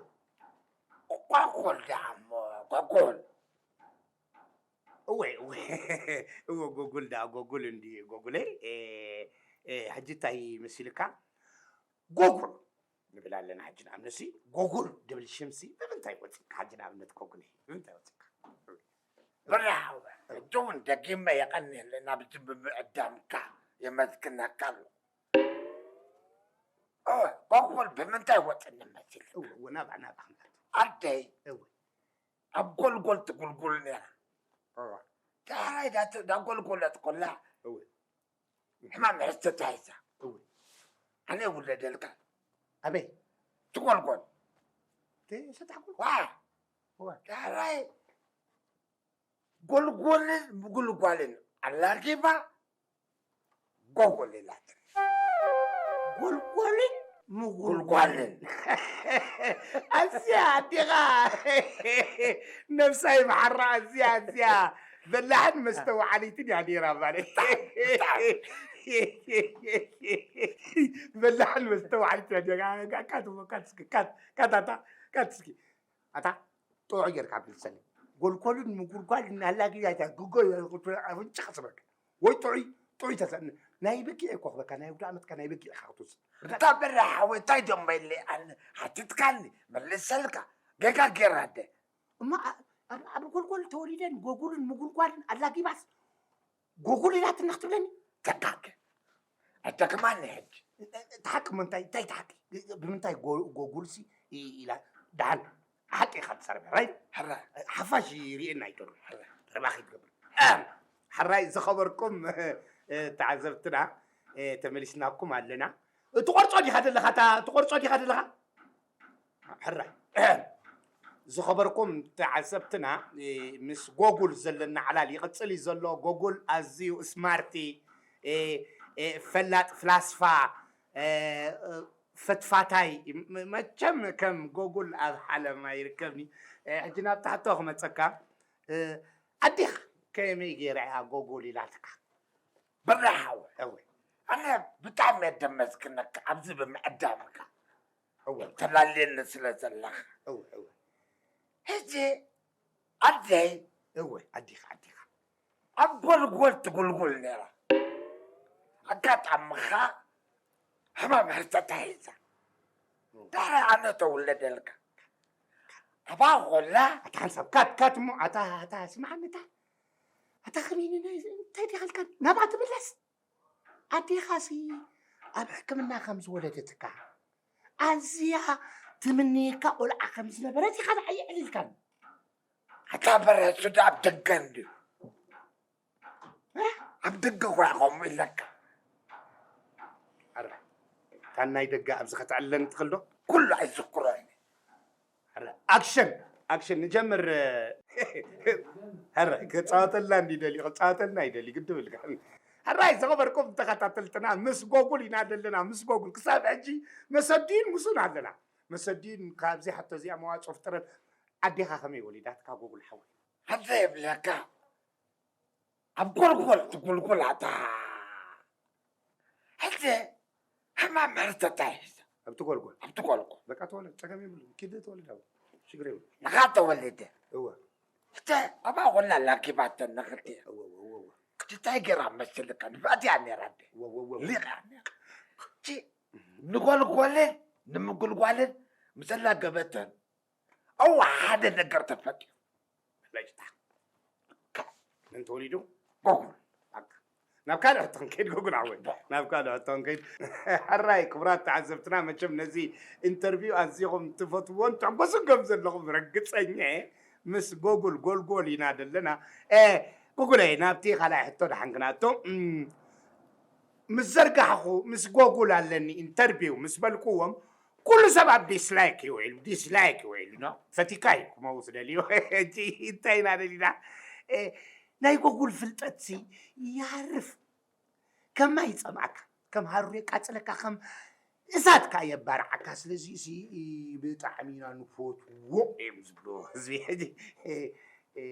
ጎጉል ደኣ እሞ ጎጉል እወ እወ እወ ጎጉል ደኣ ጎጉል እንዲ ጎጉለይ ሕጂ እንታይ መሲልካ ጎጉል ንብል ኣለና ሕጂ ንኣብነት ሲ ጎጉል ድብል ሽም ሲ ብምንታይ ወፂካ ሕጂ ንኣብነት ጎጉለይ ብምንታይ ወፂካ ብራው ሕጂ እውን ደጊመ የቐንየለና ብቲ ብምዕዳምካ የመስግነካ ኣሎ ጎጉል ብምንታይ ወፅኒ መሲልካ ናብኣ ናብኣ ኣደይ ኣብ ጎልጎል ትጉልጉል ነይራ ዳሕራይ ዳጎልጎለት ኮላ ሕማም ሕዝቲ ታይዛ ኣነ ውለደልካ ኣበይ ትጎልጎል ሰጣሕ ጎልጎል ዳሕራይ ጎልጎልን ምጉልጓልን ኣላጊባ ጎጎል ኢላትኒ። ጎልጎልን ምጉልጓልን። ኣዝያ ኣዴኻ ነብሳ ይምሓራ ኣዝያ ኣዝያ በላሕን መስተውዓሊትን እያ ነይራ ማለት። በላዕን መስተውዓልቲ ዲኻ? ካት እሞ፣ ካት እስኪ፣ ካት፣ ካት ኣታ፣ ካት እስኪ። ኣታ ጥዑይ ጌርካ መልሰኒ። ጎልጎልን ምጉልጓልን ኣላጊዳ እታ ግጎ ኣፍንጫ ክስበካ። ወይ ጥዑይ፣ ጥዑይ ተሰ-፣ ናይ በጊዕ እኮ ክበካ፣ ናይ ኣውደ ዓመትካ ናይ በጊዕ ኢኻ ክትወስድ። እታ በራ ሓወይ፣ እንታይ ደሞ ኢለ ኣነ ሓቲትካኒ፣ መልሰልካ። ጌጋ ጌራ ኣደ። እሞ ኣ-፣ ኣብ፣ ኣብ ጎልጎል ተወሊደን ጎጉልን ምጉልጓልን ኣላጊባስ ጎጉል ኢላትና ክትብለኒ? ተጋገ። ኣደክማኒ ሕጂ። እቲ ሓቂ እሞ እንታይ፣ እንታይ እቲ ሓቂ? ብምንታይ ጎ-፣ ጎጉልሲ ኢ-፣ ኢላ? ደሓን ሓቂ ኢኻ ትዛረብ፣ ራይት? ሕራ። ሓፋሽ ይርእየና ኣይደሎ። ሕራ። ረባኺ ትገብር። ሕራይ ዝኸበርኩም፣ እ፣ ተዓዘብትና፣ እ፣ ተመሊስናኩም ኣለና። ትቖርጾ ዲኻ ዘለኻ? እታ ትቖርጾ ዲኻ ዘለኻ? ሕራይ። ዝኸበርኩም ተዓዘብትና፣ እ፣ ምስ ጎጉል ዘለና ዕላል ይቕጽል እዩ ዘሎ። ጎጉል ኣዝዩ ስማርቲ፣ እ፣ እ፣ ፈላጥ ፍላስፋ፣ እ፣ እ፣ ፈትፋታይ፣ ም-፣ መቸም ከም ጎጉል ኣብ ዓለም ኣይርከብን እዩ። እ፣ ሕጂ ናብ ታሕቶ ክመጸካ፣ እ፣ ኣዴኻ ከመይ ገይራ እያ ጎጎል ኢላትካ? በራሓው። እወ። ኣነ ብጣዕሚ እየ ደመስግነካ ኣብዚ ብምዕዳምካ። እወ። ተላልየኒ ስለ ዘለኻ። እወ፣ እወ። ሕጂ ኣደይ እወ፣ ኣዴኻ፣ ኣዴኻ። ኣብ ጎልጎል ትጉልጉል ነይራ። ኣጋጣሚ ኸኣ ሕማም ሕርተታ ሒዛ። ድሕሪ ኣነ ተውለደልካ። ኣባ ኾላ ኣታ ሓንሳብ ካት፣ ካት እሞ፣ ኣታ፣ ኣታ፣ ስምዓኒ፣ እታ፣ ኣታ፣ ከመይ ነ-፣ እንታይ ዲኻ ኢልካ ናብኣ ትምለስ? ኣዴኻሲ ኣብ ሕክምና ከም ዝወለደትካ፣ ኣዝያ ትምነየካ ቆልዓ ከም ዝነበረት ኢኻ ደኣ የዕሊልካኒ። ኣታ በረሱ ደኣ ኣብ ደገ እንድዩ። እ? ኣብ ደገ እኮ እያ ከምኡ ኢለካ። ኣረ፣ እታ ናይ ደገ ኣብዚ ከተዕልለኒ ትኽእል ዶ? ኩሉ ኣይዝክሮን እየ። ኣረ፣ ኣክሽን፣ ኣክሽን፣ ንጀምር። ኣረ፣ ክጻወተልና እንዲ ደልዩ፣ ክጻወተልና ይደልዩ፣ ግዲ ብልካ። ሕራይ ዝኸበርኩም ተኸታተልትና፣ ምስ ጎጉል ኢና ዘለና፣ ምስ ጎጉል። ክሳብ ሕጂ መሰዲን ምስኡን ኣለና። መሰዲን ካብዚ ሕቶ እዚኣ መዋጽኦ ፍጠረን። ኣዴኻ ከመይ ወሊዳትካ ጎጉል ሓወይ? ሓንተ የብለካ። ኣብ ጎልጎል ትጉልጉል ኣታ። ሕጂ ሕማም ሕርተታ ሒዛ። ኣብቲ ጎልጎል? ኣብቲ ጎልጎል። በቃ ተወለድ፣ ጸገም የብሉን። ኪድ ተወለድ ኣብኡ። ሽግር የብሉን። ንኻ ተወለደ። እወ። ሕጂ ኣብኣ ኮላ ላኪባተን ንኽልቲኤን። እወ፣ እወ፣ እወ፣ እወ። ሕጂ እንታይ ገይራ መስልካ? ንፍዕቲ እያ ነይራ ኣደ። እወ፣ እወ፣ እወ። ሊቕ እያ ነይራ። ሕጂ ንጎልጎልን ንምጉልጓልን ምስ ኣላገበተን፣ እዋ፣ ሓደ ነገር ተፈጢሩ። ብልጭታ። መን ተወሊዱ? ጎጉል። በቃ። ናብ ካልእ ሕቶ ክንከይድ፣ ጎጉል ሓወይ። ናብ ካልእ ሕቶ ክንከይድ። ሕራይ፣ ክቡራት ተዓዘብትና፣ መቸም ነዚ ኢንተርቪው ኣዚኹም ትፈትውዎን ትሕጎሱን ከም ዘለኹም ርግጸኛ እየ። ምስ ጎጉል ጎልጎል ኢና ዘለና። እ፣ ጎጉለይ፣ ናብቲ ካልኣይ ሕቶ ደሓን ክነኣቱ። እም፣ ምስ ዘርጋሕኹ፣ ምስ ጎጉል ኣለኒ ኢንተርቪው ምስ በልኩዎም፣ ኩሉ ሰብ ኣብ ዲስላይክ እዩ ውዒሉ፣ ዲስላይክ እዩ ውዒሉ፣ ኖ? ፈቲካ እዩ ክመውት ደልዩ። ሕጂ እንታይ ኢና ደሊና? እ፣ ናይ ጎጉል ፍልጠትሲ ይሃርፍ። ከም ማይ ይጸምኣካ፣ ከም ሃሩር የቃጽለካ፣ ከም እሳት ከኣ የባርዓካ። ስለዚ እዚ ብጣዕሚ ኢና ንፈትዎ እዮም ዝብሉ። ህዝቢ ሕጂ፣ እ፣ እ፣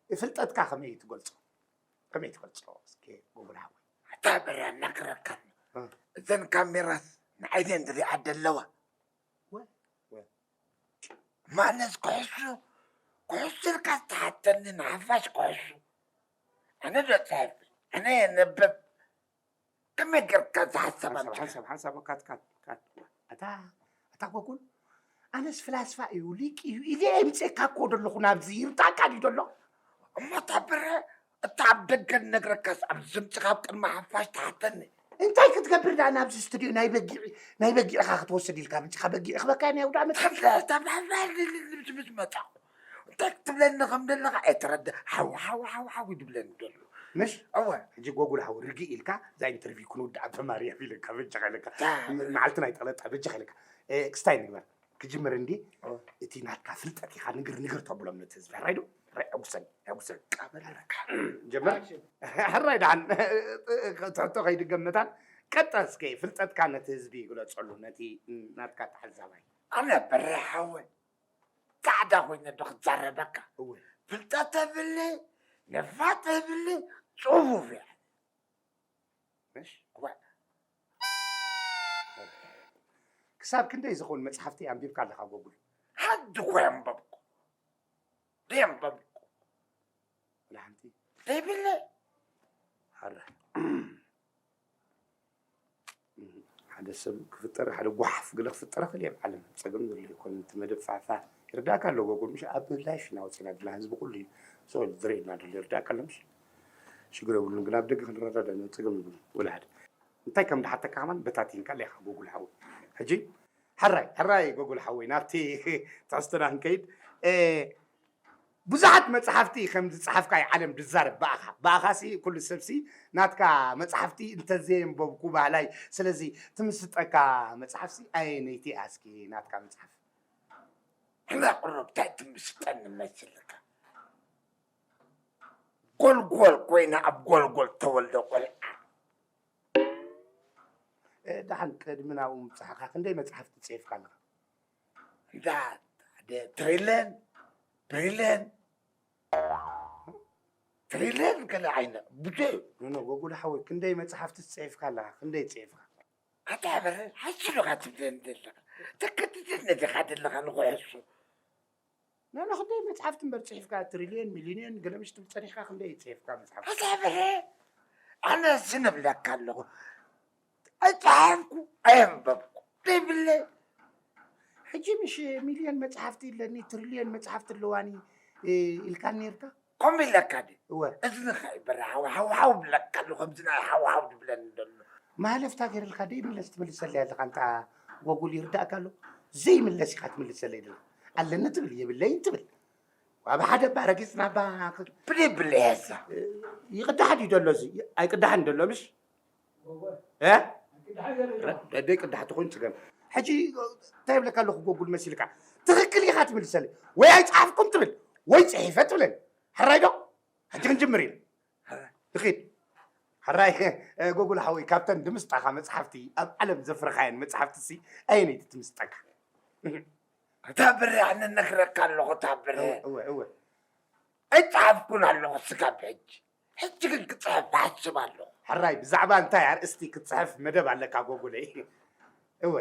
ፍልጠትካ ከመይ ትገልጾ? ከመይ ትገልጾ? እስኪ ጎጉል ሓወይ። ኣታ በርያ እናክረካን። እ። እዘን ካሜራስ ንዓይዘን ዝሪኣ ደለዋ። ወ-፣ ወ-፣ ማነስ ክሕሱ፣ ክሕሱ ኢልካ ዝተሓተኒ ንሓፋሽ ክሕሱ። ኣነ ዶ ጽሕፍ? ኣነ የንብብ። ከመይ ጌርካ ዝሓሰብ ሓንሳብ፣ ኣምጺኻ? ሓንሳብ፣ ሓንሳብ፣ ካት፣ ካት፣ ካት። ኣታ፣ ኣታ ጎጉል፣ ኣነስ ፍላስፋ እዩ፣ ሊቅ እዩ ኢለ የምጽኤካ እኮ ደለኹ ናብዚ። ይርዳእካ ድዩ ደሎ? እሞ እታ በረ፣ እታ ኣብ ደገ ንነግረካስ ኣብ ዝምጽኻ ኣብ ቅድሚ ሓፋሽ ትሓተኒ። እንታይ ክትገብር ደኣ ናብዚ ስቱድዮ ናይ በጊዕ፣ ናይ በጊዕኻ ክትወስድ ኢልካ ምጽኻ? በጊዕ ክበካ ናይ ኣውደ ዓመት። ተብለ-፣ ተብለ-፣ ምስ መጻኹ። እንታይ ክትብለኒ ከም ዘለኻ ኣይተረድእ። ሓው፣ ሓው፣ ሓው፣ ሓው ይድብለኒ ደሎ። ምሽ? እወ። ሕጂ ጎጉል ሓው ርግእ ኢልካ እዛ ኢንተርቪው ክንውድኣ ተማርያ ኢለካ፣ በጃኻ ኢለካ። ታ-፣ መዓልቲ ናይ ጠለጣ በጃኻ ኢለካ። እ፣ ክስታይ ንግበር። ክጅምር እንዲ፣ ኦ። እቲ ናትካ ፍልጠት ኢኻ ንግር ንግር ተብሎም ነቲ ህዝቢ። ሕራይ ዶ? ሕራይ ዕጉሰኒ፣ ዕጉሰኒ። ቃበል ኣለካ። ጀምር። ኣክሽን። ሕራይ ደሓን፣ ትሕቶ ከይድገም መታን ቀጠ እስከ ፍልጠትካ ነቲ ህዝቢ ግለጸሉ፣ ነቲ ናትካ ተሓዛባይ። ኣነ በርሕ ሓወይ፣ ጻዕዳ ኮይነ ዶ ክዛረበካ? እወ። ፍልጠት የብለይ፣ ንፋጥ የብለይ፣ ጽፉፍ እየ። እሺ። ክሳብ ክንደይ ዝኸውን መጽሓፍቲ ኣንቢብካ ኣለኻ ጎጉል? ሓንቲ እኮ የንበብኩ። ደየንበብኩ። ወላ ሓንቲ? ደይብለ። ሓረ። ሓደ ሰብ ክፍጠር፣ ሓደ ጓሓፍ ገለ ክፍጠር ይኽእል እየ ኣብ ዓለም። ጸገም ዘሎ ኣይኮነን። እቲ መደብ ፋሕፋሕ ይርዳእካ ኣሎ፣ ጎጎ፣ ምሽ ኣብ ላይፍ ኢና ወጺና ዘለና፣ ህዝቢ ኩሉ እዩ። So ዝርእየና ዘሎ ይርዳእካ ኣሎ፣ ምሽ? ሽግር የብሉን፣ ግን ኣብ ደገ ክንረዳዳእ ጸገም የብሉን። ወላ ሓደ። እንታይ ከም ድሓተካ ከማን በታቲንካ ኣለኻ፣ ጎጉል ሓወይ። ሕጂ፣ ሕራይ፣ ሕራይ፣ ጎጉል ሓወይ፣ ናብቲ ትሕዝቶና ክንከይድ፣ እ፣ ብዙሓት መጽሓፍቲ ከም ዝጸሓፍካ እዩ ዓለም ዝዛረብ ብኣኻ። ብኣኻሲ ኩሉ ሰብሲ ናትካ መጽሓፍቲ እንተዘየንበብኩ በሃላይ። ስለዚ ትምስጠካ መጽሓፍሲ ኣየነይቲ እያ እስኪ ናትካ መጽሓፍ? ሕና ቁሩብ እንታይ ትምስጠኒ መስልካ? ጎልጎል ኮይና ኣብ ጎልጎል ተወልደ ቆልዓ። እ፣ ደሓን ቅድሚ ናብኡ ምብጻሕካ ክንደይ መጽሓፍቲ ጽሒፍካ ኣለኻ? እንዳ ሓደ ትሪልን፣ ብሪልን፣ ትሪልን ገለ ዓይነት ብዙሕ። ኖ፣ ኖ፣ ጎጉል ሓወይ፣ ክንደይ መጽሓፍቲ ጽሒፍካ ኣለኻ? ክንደይ ጽሒፍካ? ኣታ በረ፣ ሓሱ ዶ ኢኻ ትብለኒ ዘለኻ? ተከትተኒ ዲኻ ዘለኻ ንኽሕሱ? ኖ፣ ኖ፣ ክንደይ መጽሓፍቲ እምበር ጽሒፍካ? ትሪልዮን፣ ሚሊዮን ገለ ምሽ ትብል ጸኒሕካ፣ ክንደይ ጽሒፍካ መጽሓፍቲ? ኣታ በረ፣ ኣነ እዚ ንብለካ ኣለኹ። ኣይጸሓፍኩ፣ ኣየንበብኩ። ዘይብለይ። ሕጂ ምሽ ሚልዮን መጽሓፍቲ ኣለኒ፣ ትሪልዮን መጽሓፍቲ ኣለዋኒ፣ እ፣ ኢልካኒ ነርካ? ከምኡ ኢለካ ድዩ? እወ። እዝንኻ ይበርህ፣ ሃው፣ ሃው፣ ሃው ብለካ ኣሎ፣ ከምዚ ናይ ሃው፣ ሃው ዝብለኒ ዘሎ። ማለፍታ ገይረልካ ደይምለስ ትምልሰለይ ኣለኻ፣ ኣንታ ጎጉል ይርዳእካ ኣሎ። ዘይምለስ ኢኻ ትምልሰለይ ዘለኻ። ኣለኒ ትብል፣ የብለይን ትብል። ኣብ ሓደ እባ ረጊጽና እባ ክ-፣ ብደይ ብለይ እዛ። ይቅዳሕ ድዩ ደሎ እዚ? ኣይቅዳሕን ደሎ ምሽ? እ? ደደይ ቅዳሕ ትኹን ጽገም። ሕጂ እንታይ ይብለካ ኣለኹ ጎጉል መሲልካ? ትኽክል ኢኻ ትምልሰለይ። ወይ ኣይጸሓፍኩን ትብል፣ ወይ ጽሒፈ ትብለኒ። ሕራይ ዶ? ሕጂ ክንጅምር ኢና። ንኺድ። ሕራይ፣ እ፣ ጎጉል ሓወይ፣ ካብተን ድምስጣኻ መጽሓፍቲ፣ ኣብ ዓለም ዘፍረኻየን መጽሓፍትሲ ኣየነይቲ ትምስጠካ? እታ ብረ ኣነ ነግረካ ኣለኹ፣ እታ ብረ። እወ፣ እወ፣ እወ። ኣይጸሓፍኩን ኣለኹ ስጋብ ሕጂ። ሕጂ ግን ክጽሕፍ እሓስብ ኣለኹ። ሕራይ፣ ብዛዕባ እንታይ ኣርእስቲ ክትጽሕፍ መደብ ኣለካ ጎጉለይ? እወ።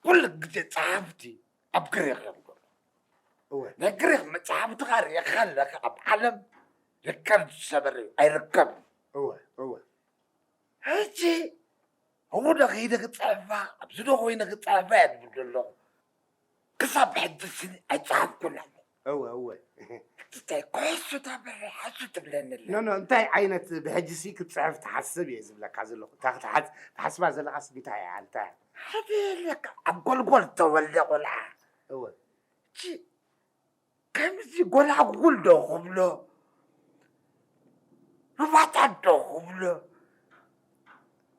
ኩሉ ግዜ ጸሓፍቲ ኣብ ግሪኽ እዮም ዘለዉ። እወ። ናይ ግሪኽ መጽሓፍትኻ ርኢኻ ኣለኻ፣ ኣብ ዓለም ሪከርድ ዝሰበረ እዩ፣ ኣይርከብን። እወ፣ እወ። ሕጂ ኣብኡ ዶ ከይደ ክጽሕፋ፣ ኣብዚ ዶ ኮይነ ክጽሕፋ እየ ዝብል ዘለኹ። ክሳብ ሕጂ ስኒ ኣይጸሓፍኩን ኣሎ። እወ፣ እወ። እንታይ ኩሕሱ እታ በረ ሓሱ ትብለኒ ኣላ። ኖ፣ ኖ፣ እንታይ ዓይነት ብሕጂሲ ክትጽሕፍ ትሓስብ እየ ዝብለካ ዘለኹ። እታ ክትሓስ-፣ ትሓስባ ዘለኻስ እንታይ እያ? እንታይ እያ? ሓደ ኣለካ፣ ኣብ ጎልጎል ተወልደ ቆልዓ። እወ። ቺ፣ ከምዚ ጎላጉል ዶ ክብሎ፣ ሩባታት ዶ ክብሎ፣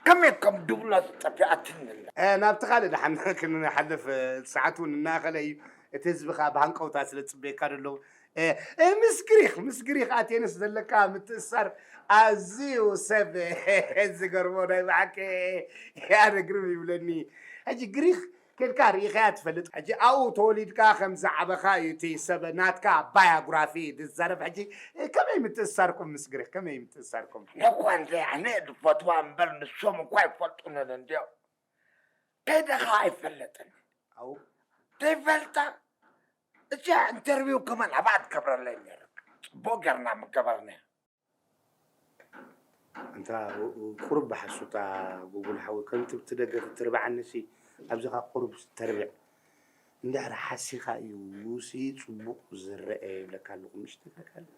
ከመይ ከም ድብሎ ጠፊኣትኒ ኣላ። እ፣ ናብቲ ካልእ ደሓን ክንሓልፍ፣ እ፣ ሰዓት እውን እናኸለ እዩ። እቲ ህዝቢ ኸኣ ብሃንቀውታ ስለ ዝጽበየካ ደሎ። እ፣ እ፣ ምስ ግሪኽ፣ ምስ ግሪኽ ኣቴንስ ዘለካ ምትእስሳር ኣዝዩ ሰብ ዝገርሞ ናይ ብሓቂ ኣነ ግርም ይብለኒ። ሕጂ ግሪኽ ኬድካ ርኢኻያ ትፈልጥ። ሕጂ ኣብኡ ተወሊድካ ከም ዝዓበኻ እዩ እቲ ሰብ ናትካ ባዮግራፊ ዝዛረብ። ሕጂ ከመይ ምትእስሳርኩም ምስ ግሪኽ? ከመይ ምትእስሳርኩም? ነኳ እንደ ኣነ ዝፈትዋ እምበር ንሶም እኳ ኣይፈልጡንን እንድዮም። ከይደ ኸዓ ኣይፈለጥን። ኣው። ተይፈልጣ እዚኣ ኢንተርቪው ከማን ኣብኣ ትገብረለይ ነይርካ። ጽቡቕ ጌርና ምገበርናያ። ኣንታ ቁሩብ ብሓሱታ ጎጉል ሓወይ፣ ከምቲ ብቲ ደገ ክትርብዓኒሲ፣ ኣብዚ ኸኣ ቁሩብ ተርብዕ። እንድሕር ሓሲኻ እዩ ሲ ጽቡቕ ዝረአ ይብለካ ኣለኹ፣ ምሽ ትብለካ ኣለኹ።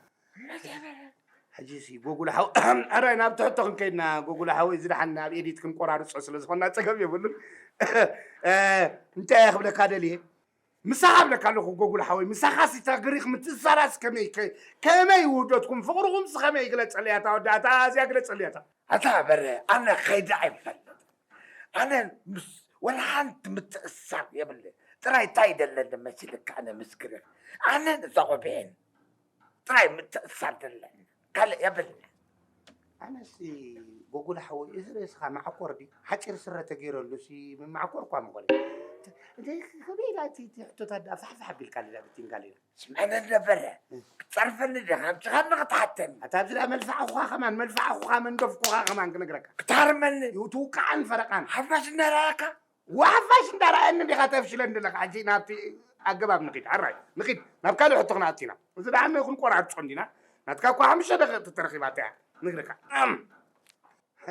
ሕጂሲ ጎጉል ሓወይ፣ ሕራይ ናብ ትሕቶ ክንከይድና፣ ጎጉል ሓወይ፣ እዚ ደሓን ኣብ ኤዲት ክንቆራርጾ ስለ ዝኾንና ጸገም የብሉን። እ፣ እንታይ እየ ክብለካ ደልየ? ምሳኻ እብለካ ኣለኹ ጎጉል ሓወይ፣ ምሳኻሲ እታ ግሪኽ ምትእስሳራስ ከመይ ከ-፣ ከመይ ውህደትኩም ፍቕርኹምስ ከመይ ግለጸለይ ኣታ ወዲ ኣታ ኣዝያ ግለጸለይ ኣታ። ኣታ በረ ኣነ ከይደ ኣይፈልጥን። ኣነ ምስ ወላ ሓንቲ ምትእስሳር የብለይን። ጥራይ እንታይ ደለኒ መሲልካ ኣነ ምስ ግሪኽ። ኣነን እዛ ቆቢዐን ጥራይ ምትእስሳር ደለኒ። ካልእ የብለይን። ኣነሲ ጎጉል ሓወይ፣ እዚ ርእስኻ መዓኮር ድዩ? ሓጺር ስረ ተገይረሉሲ መዓኮር እኳ ምኾነ። እንተ-፣ እንተ-፣ ከመይ ኢላ እቲ፣ እቲ ሕቶታት ደኣ ፋሕፋሕ ኣቢልካ ሌላ ብቲንካ ሌላ? ስምዐኒ ነበረ። እ። ክትጸርፈኒ ዲኻ? ኣምጺኻኒ ክትሓተኒ? ኣታ ኣብዚ ደኣ መልፋዕኹኻ ከማን፣ መልፋዕኹኻ መንደፍኩኻ ከማን ክነግረካ። ክትሃርመኒ? ይው ትውቃዕን ፈረቓን። ሓፋሽ እናረኣካ? ዋሕፋሽ እንዳረኣየኒ እንዲኻ ተፍሽለን ዘለኻ። ሕጂ ናብቲ ኣገባብ ንኺድ፣ ሕራይ ንኺድ፣ ናብ ካልእ ሕቶ ክንኣቱ ኢና። እዚ ደኣ ንክንቆራርጾ እንዲና። ናትካ እኳ ሓሙሽተ ደቂቕ ተረኺባታ እያ። ንግረካ። እም። ሀ፣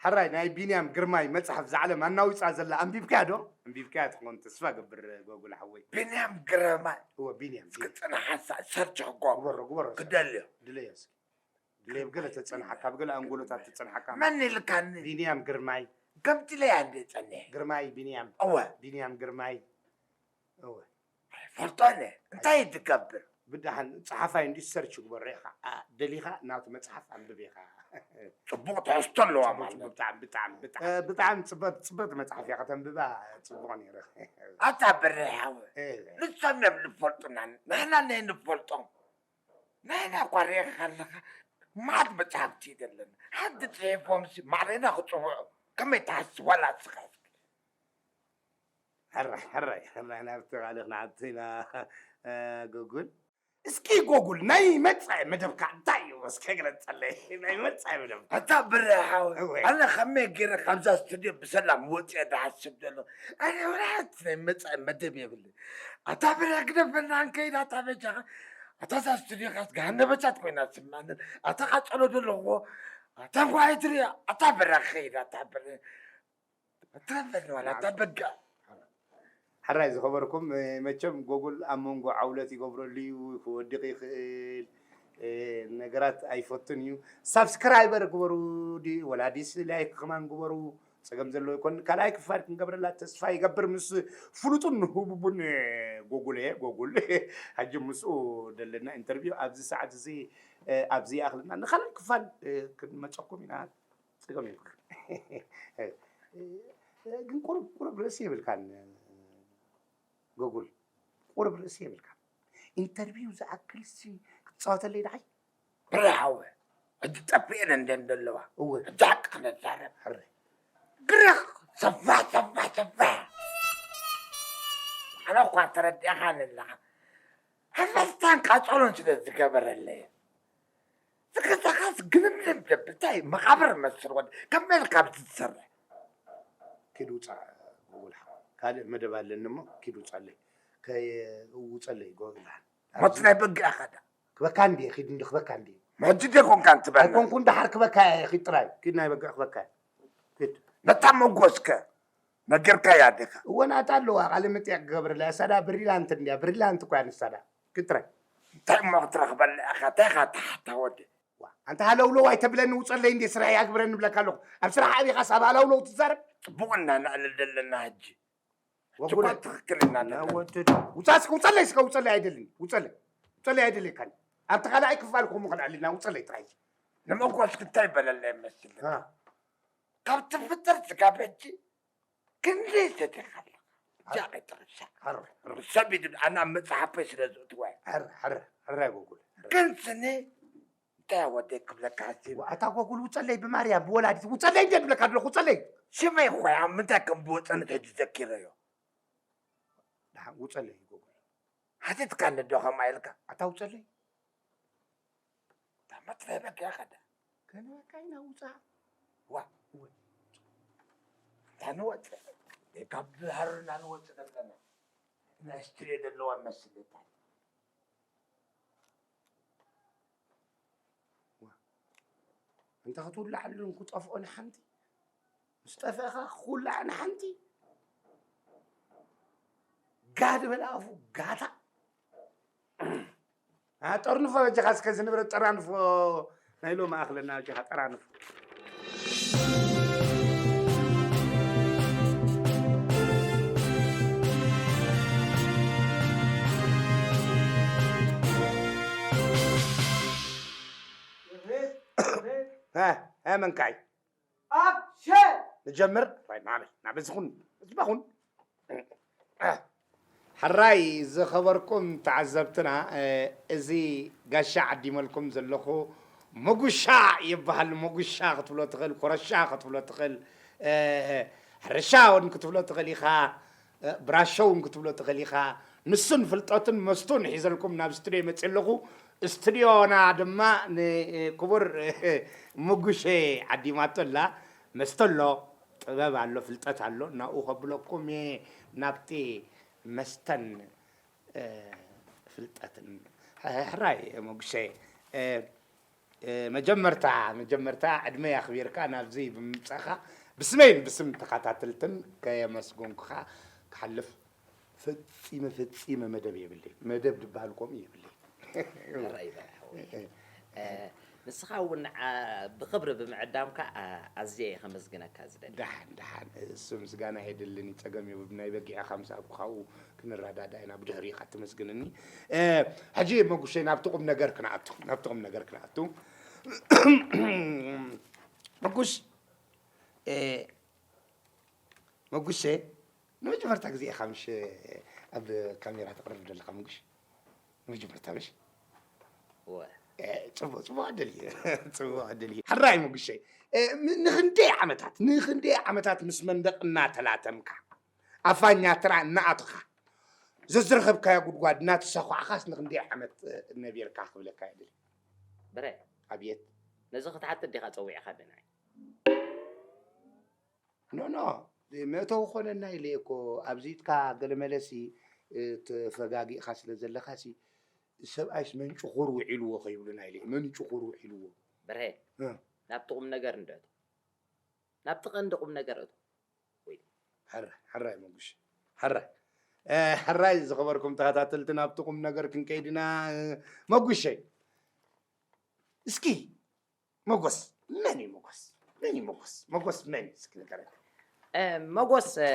ሕራይ ናይ ቢንያም ግርማይ መጽሓፍ፣ እዛ ዓለም ኣናዊጻ ዘላ፣ ኣንቢብካያ ዶ? ኣንቢብካያ ትኸውን ተስፋ ገብር፣ ጎጉል ሓወይ። ቢንያም ግርማይ? እወ፣ ቢንያም፣ እስኪ ቢንያም። ጽናሕ ሓንሳእ ሰርች ክገብሮ ግበሮ፣ ግበሮ። ክደልዮ። ድለዮ እስኪ። ድለዮ፣ ገለ ተጸንሓካ፣ ኣብ ገለ ኣንጎሎታት ተጸንሓካ። መን ኢልካኒ? ቢንያም ግርማይ። ገምጢለያ እንደ ጸኒሐ። ግርማይ ቢንያም። እወ። ቢንያም ግርማይ። እወ። ኣይፈልጦን እየ። እንታይ እዩ ትገብር? ብደሓን ጸሓፋይ እንዲ ሰርች ግበሮ ኢኻ። ኣ፣ ደሊኻ ናቱ መጽሓፍ ኣንብብ ኢኻ። ጽቡቕ ትሕዝቶ ኣለዋ ጽቡቕ፣ ማለት ጽቡቕ፣ እዩ። ብጣዕሚ፣ ብጣዕሚ፣ ብጣዕሚ። እ፣ ብጣዕሚ ጽቡቕ፣ ጽቡቕ መጽሓፍ እያ። ከተንብባ ጽቡቕ ነይሩ። ኣታ ብርሕ ሓወይ፣ እ። ንሶም እዮም ዝፈልጡና፣ ንሕና ነይ ንፈልጦም። ንሕና እኳ ርኢኻ ኣለኻ፣ መዓት መጽሓፍቲ እዩ ዘለና። ሓንቲ ጽሒፎምሲ ማዕሬና ክጽውዑ ከመይ ትሓስብ? ዋላ እስኻ እስኪ። ሕራይ፣ ሕራይ፣ ሕራይ፣ ናብቲ ካልእ ክንሓቶ ኢና፣ እ፣ ጎጉል። እስኪ ጎጉል፣ ናይ መጻኢ መደብካ እንታይ እዩ? እስኪ ግለጸለይ፣ ናይ መጻኢ መደብ። ኣታ ብረ ሓወይ፣ እወ። ኣነ ከመይ ገይረ ካብዛ ስቱድዮ ብሰላም ወጽየ ዝሓስብ ዘሎ? ኣነ ወላ ሓንቲ ናይ መጻኢ መደብ የብለይ። ኣታ ብረ ግደፈና ንከይድ፣ ኣታ በጃኻ። ኣታ እዛ ስቱድዮኻስ ገሃነመ እሳት ኮይና ትስምዓኒ። ኣታ ቃጸሎ ዘለኹዎ፣ ኣታ ጓሂ ትሪኦ፣ ኣታ ብረ ክኸይድ፣ ኣታ ብረ። ተበል ዋላ ተበጋ። ሕራይ ዝኸበርኩም፣ እ፣ መቸም ጎጉል ኣብ መንጎ ዓውለት ይገብረሉ እዩ፣ ክወድቕ ይኽእል፣ እ፣ ነገራት ኣይፈቱን እዩ። ሳብስክራይበር ግበሩ፣ ዲ-፣ ወላ ዲስላይክ ከማን ግበሩ። ጸገም ዘለዎ ይኮን። ካልኣይ ክፋል ክንገብረላ ተስፋ ይገብር ምስ ፍሉጡን ህቡቡን፣ እ፣ ጎጉል፣ እ፣ ጎጉል። ሕጂ ምስኡ ዘለና ኢንተርቪው ኣብዚ ሰዓት እዚ፣ እ፣ ኣብዚ ይኣኽለና። ንኻልኣይ ክፋል፣ እ፣ ክንመጸኩም ኢና። ጸገም የብሉን። ግን ቁሩብ፣ ቁሩብ ርእሲ የብልካን ጎጉል። ቁሩብ ርእሲ የብልካን። ኢንተርቪው ዝኣክልሲ ክትጻወተለይ ደሓይ? ብረ ሓወይ፣ ሕጂ ጠፊኤን እንደ እንደለዋ። እወ። ሕጂ ሓቂ ክነዛረብ። ሕረ። ግርኽ፣ ሰፋሕ፣ ሰፋሕ፣ ሰፋሕ። ኣነ እኳ ተረዲእኻኒ ኣለኻ። ሃፈስታን ቃጸሎን ስለ ዝገበረለይ። ዝገዛኻስ ግልምልም ደብል፣ እንታይ መቓብር መስል ወዲ፣ ከመይ ኢልካ ኣብዚ ትሰርሕ? ኪድ ውጻእ ጎጉል ሓወይ። ካልእ መደብ ኣለኒ እሞ ኪድ ውጻለይ። ከይ-፣ ውጸለይ ጎጉል ሓወይ። ሞት ናይ በጊዕ ኸዳ። ክበካ እንድየ፣ ኪድ እንዲ ክበካ እንድየ። ሕጂ ደ ኮንካ እንትበልና? ኣይኮንኩን፣ ደሓር ክበካ እየ፣ ኪድ ጥራይ። ኪድ ናይ በጊዕ ክበካ እየ። ኪድ። ነታ መጎስከ? ነገርካያ ዲኻ? እወ፣ ናታ ኣለዋ፣ ቃለ መጠይቕ ክገብረላ። እሳ ደኣ ብሪላንት እንድያ፣ ብሪላንት እኮ እያ ንሳ ደኣ። ኪድ ጥራይ። እንታይ እሞ ክትረኽበላ ኢኻ? እንታይ ኢኻ ትሓታ ወዲ? ዋ፣ ኣንታ ሃለውለው ኣይተብለኒ፣ ውጸለይ እንዴ ስራሕ ይኣግብረኒ እብለካ ኣለኹ። ኣብ ስራሕ ኣቢኻስ ኣብ ሃለውለው ትዛረብ? ጽቡቕ እና ነዕልል ዘለና ሕጂ። ወጉለ። ጽቡቕ ትኽክል እና እና ዘለና። ወድድ። ውጻ እስከ፣ ውጸለይ እስከ፣ ውጸለይ ኣይደልን። ውጸለይ። ውጸለይ ኣይደልየካን። ኣብቲ ካልኣይ ክፋል ከምኡ ክንዕልና፣ ውጸለይ ጥራይ። ንመጓስ እንታይ በለለይ መስል? አ። ካብ ትፍጠር ስጋብ ሕጂ ክንደይ ሰቲኻ ኣለኻ? እዚኣ ከይትረሳ። ሓራይ፣ ሓራይ። ሰብ ይድብ-፣ ኣነ ኣብ መጽሓፈይ ስለ ዝእትዋ እየ። ሓራይ፣ ሓራይ፣ ሓራይ ጎጉል። ግን ስኒ እንታይ ወደይ ክብለካ ሓሲብ? ኣታ ጎጉል ውጸለይ ብማርያም ብወላዲት ውጸለይ እንደ ዝብለካ ኣለኹ ውጸለይ። ሽመይ እኮ እያ፣ ኣብ ምንታይ ከም ብወጸነት ሕጂ ዘኪረዮ። ደሓን ውጸለይ ጎጉል። ሓቲትካኒ ዶ ከምኣ ኢልካ? ኣታ ውጸለይ። እታ መትረበካ ኢኻ ዳ። ከንበካ ኢና ውጻእ። ዋ። እወ። እታ ንወጽእ። ካብ ሃሩና ንወጽእ ዘለና። ናይ ስትሬ ዘለዋ መስል እታ። ዋ። እንተ ክትውላዓሉን ክጠፍኦ ንሓንቲ። ምስ ጠፍእኻ ክውላዕ ንሓንቲ። ጋድ በል ኣፉ ጋታ። አ፣ ጠርንፎ በጃኻ እስከ እዚ ንብረት ጠራንፎ ናይ ሎሚ ኣኽለና በጃኻ ጠራንፎ። እ፣ እ፣ መንካይ። ኣክሽን! ንጀምር። ራይ፣ ናበይ? ናበዚ ኩን። እዝባ ኩን። ሕራይ ዝኸበርኩም ተዓዘብትና፣ እ፣ እዚ ጋሻ ዓዲመልኩም ዘለኹ መጉሻ ይበሃል። መጉሻ ክትብሎ ትኽእል፣ ኮረሻ ክትብሎ ትኽእል፣ እ፣ ሕርሻ እውን ክትብሎ ትኽእል ኢኻ። እ፣ ብራሾ እውን ክትብሎ ትኽእል ኢኻ። ንሱን ፍልጠቱን መስቱን ሒዘልኩም ናብ ስቱድዮ መፅእ ኣለኹ። ስቱድዮና ድማ ንክቡር ምጉሼ ዓዲማቶ ኣላ። መስተ ኣሎ፣ ጥበብ ኣሎ፣ ፍልጠት ኣሎ። ናብኡ ከብለኩም እየ፣ ናብቲ መስተን፣ እ፣ ፍልጠትን። ሕራይ መጉሸ፣ እ፣ እ፣ መጀመርታ፣ መጀመርታ ዕድመይ ኣኽቢርካ ናብዚ ብምምጻእካ ብስመይን ብስም ተኸታተልትን ከየመስገንኩኻ ክሓልፍ ፈጺመ፣ ፈጺመ መደብ የብለይ። መደብ ድበሃል ከምኡ የብለይ። ሕራይ በል ሓወይ። እ፣ ንስኻ እውን ንዓ-፣ ብኽብሪ ብምዕዳምካ፣ ኣ-፣ ኣዝየ እየ ከመስግነካ ዝደሊ። ደሓን፣ ደሓን። እሱ ምስጋና የድልን እዩ። ጸገም የብሉ። ናይ በጊዕኻ ምስ ኣብኩ ካብኡ ክንረዳዳእ ኢና። ብድሕሪኡ ኢኻ ትመስግንኒ። እ፣ ሕጂ መጉሸይ ናብቲ ቁም ነገር ክንኣቱ፣ ናብቲ ቁም ነገር ክንኣቱ። መጉሽ፣ እ፣ መጉሸ፣ ንመጀመርታ ግዜ ኢኻ ምሽ ኣብ ካሜራ ተቕርብ ዘለኻ መጉሽ? ንመጀመርታ ምሽ? እወ። እ፣ ጽቡቕ፣ ጽቡቕ ዕድል እዩ። ጽቡቕ ዕድል እዩ። ሕራይ መጉሸ፣ እ፣ ም-፣ ንኽንደይ ዓመታት፣ ንኽንደይ ዓመታት ምስ መንደቕ እናተላተምካ፣ ኣፋኛ ትራ እናኣቶኻ፣ ዘዝረኸብካዮ ጉድጓድ እናተሰኳዕኻስ ንኽንደይ ዓመት፣ እ፣ ነቢርካ ክብለካ ይደሊ። በረ፣ ኣብየት። ነዚ ክትሓትት ዲኻ ጸዊዕካ ብናይ? ኖ፣ ኖ፣ መእተዊ ኮነና ኢለ እኮ፣ ኣብዚትካ ገለመለሲ፣ እ፣ ተፈጋጊእካ ስለ ዘለኻሲ፣ ሰብኣይስ መንጭኹር ውዒልዎ ከይብሉና ኢለ፣ መንጭኹር ውዒልዎ። በርሄ፣ እ። ናብቲ ቁም ነገር እንዶ እቶ። ናብቲ ቀንዲ ቁም ነገር እቶ። ወይ። ሕራይ፣ ሕራይ መጉሽ። ሕራይ። እ፣ ሕራይ ዝኸበርኩም ተኸታተልቲ ናብቲ ቁም ነገር ክንከይድ ኢና፣ እ፣ መጉሸይ። እስኪ መጎስ፣ መን እዩ መጎስ? መን እዩ መጎስ? መጎስ መን እዩ? እስኪ ንገረኒ። እ፣ መጎስ፣ እ፣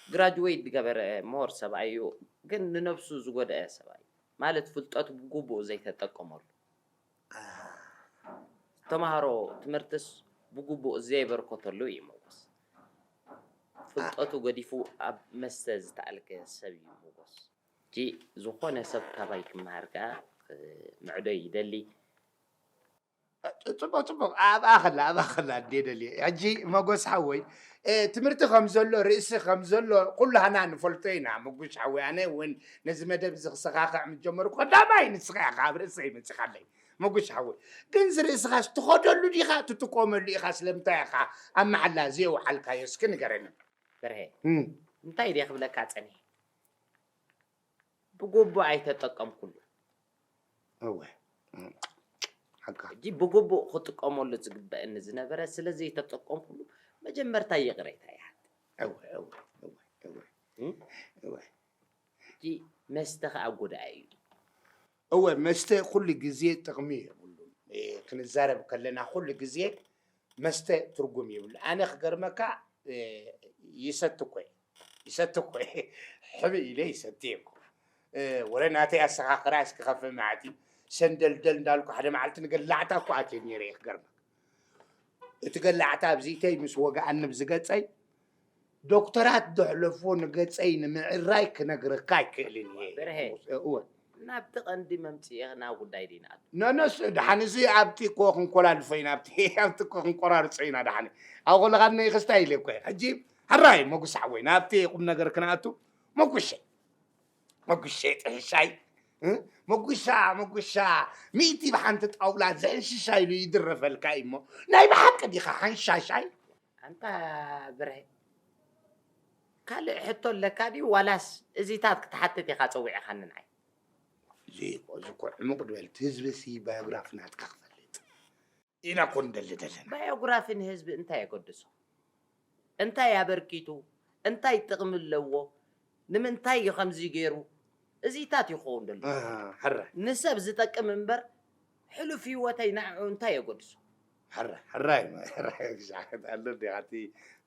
ግራጁዌት ዝገበረ ምሁር ሰብኣይ እዩ፣ ግን ንነብሱ ዝጎደአ ሰብኣይ እዩ። ማለት ፍልጠቱ ብግቡእ ዘይተጠቀመሉ። ኣሃ። ዝተምሃሮ ትምህርትስ ብግቡእ ዘየበርከተሉ እዩ መጎስ። ፍልጠቱ ገዲፉ ኣብ መስተ ዝተኣልከ ሰብ እዩ መጎስ። ሕጂ ዝኾነ ሰብ ካባይ ክመሃር ከኣ፣ እ፣ ምዕዶይ ይደሊ። ጽቡቕ፣ ጽቡቕ። ኣብኣ ኸላ፣ ኣብኣ ኸላ እንዴ ደልየ። ሕጂ መጎስ ሓወይ፣ እ፣ ትምህርቲ ከም ዘሎ፣ ርእሲ ከም ዘሎ ኩላህና ንፈልጦ ኢና። መጉሽ ሓወይ፣ ኣነ እውን ነዚ መደብ እዚ ክሰኻኽዕ ምስ ጀመርኩ ቀዳማይ ንስኻ ኢኻ ኣብ ርእሰይ መጺኻለይ። መጉሽ ሓወይ፣ ግን እዚ ርእስኻስ ትኸደሉ ዲኻ፣ ትጥቀመሉ ኢኻ? ስለምንታይ ኢኻ ኣብ መሓላ ዘየውዓልካዮ? እስኪ ንገረኒ። በርሄ፣ እም። እንታይ ድየ ክብለካ ጸኒሐ? ብግቡእ ኣይተጠቀምኩሉ። እወ። እም። ሓቅኻ። ሕጂ ብግቡእ ክጥቀመሉ ዝግበአኒ ዝነበረ ስለ ዘይተጠቀምኩሉ መጀመርታ ይቕሬታ ይሓት። እወ፣ እወ፣ እወ፣ እወ። እም? እወ። ሕጂ መስተ ኸኣ ጎዳኢ እዩ። እወ፣ መስተ ኩሉ ግዜ ጥቕሚ የብሉን። እ፣ ክንዛረብ ከለና ኩሉ ግዜ መስተ ትርጉም የብሉ። ኣነ ክገርመካ፣ እ፣ ይሰቲ እኮ እየ። ይሰቲ እኮ እየ። ሕብእ ኢለ ይሰቲ እየ እኮ። እ፣ ወረ ናተይ ኣሰኻኽራ እስኪ ከፍ መዓልቲ ሰንደልደል እንዳልኩ ሓደ መዓልቲ ንገላዕታ እኮ ኣትየ ነይረ እየ ክገርመካ። እቲ ገላዕታ ኣብዚተይ ምስ ወግኣኒ ብዝገጸይ፣ ዶክተራት ዘሕለፎ ንገጸይ ንምዕራይ ክነግረካ ኣይክእልን እየ። በርሄ። እወ። ናብቲ ቀንዲ መምጽኤ ናብ ጉዳይ ዲና ኣሉ። ነነስ ደሓን እዚ ኣብቲ እኮ ክንኮላልፎ ኢና፣ ኣብቲ፣ ኣብቲ እኮ ክንቆራርጾ ኢና ደሓን። ኣብ ከለኻ ነይ ክስታይ ኢለ እኮ እየ። ሕጂ ሕራይ መጉስ ሓወይ፣ ናብቲ ቁም ነገር ክንኣቱ። መጉሸ፣ መጉሸ ጥሕሻይ፣ እ? መጉሻ፣ መጉሻ፣ ሚእቲ ብሓንቲ ጣውላ ዝሕንሽሻ ኢሉ ይድረፈልካ እዩ እሞ፣ ናይ ብሓቂ ዲኻ ሓንሻሻይ? ኣንታ ብርሄ፣ ካልእ ሕቶ ኣለካ ድዩ ዋላስ እዚታት ክትሓትት ኢኻ ጸዊዕኻኒ ንዓይ? እዚ እኮ፣ እዚ እኮ ዕሙቕ ድበል፣ እቲ ህዝቢ ሲ ባዮግራፊ ናትካ ክፈልጥ ኢና እኮ ንደሊ ዘለና። ባዮግራፊ ንህዝቢ እንታይ የገድሶ? እንታይ ኣበርኪቱ? እንታይ ጥቕሚ ኣለዎ? ንምንታይ እዩ ከምዚ ገይሩ? እዚታት ይኸውን ደሎ። ኣሃ፣ ሕራይ። ንሰብ ዝጠቅም እምበር ሕሉፍ ህይወተይ ንዕኡ እንታይ የገድሶ? ሕራይ፣ ሕራይ፣ ሕራይ፣ ግዛዕት ኣሎ እንዲኻ፣ እቲ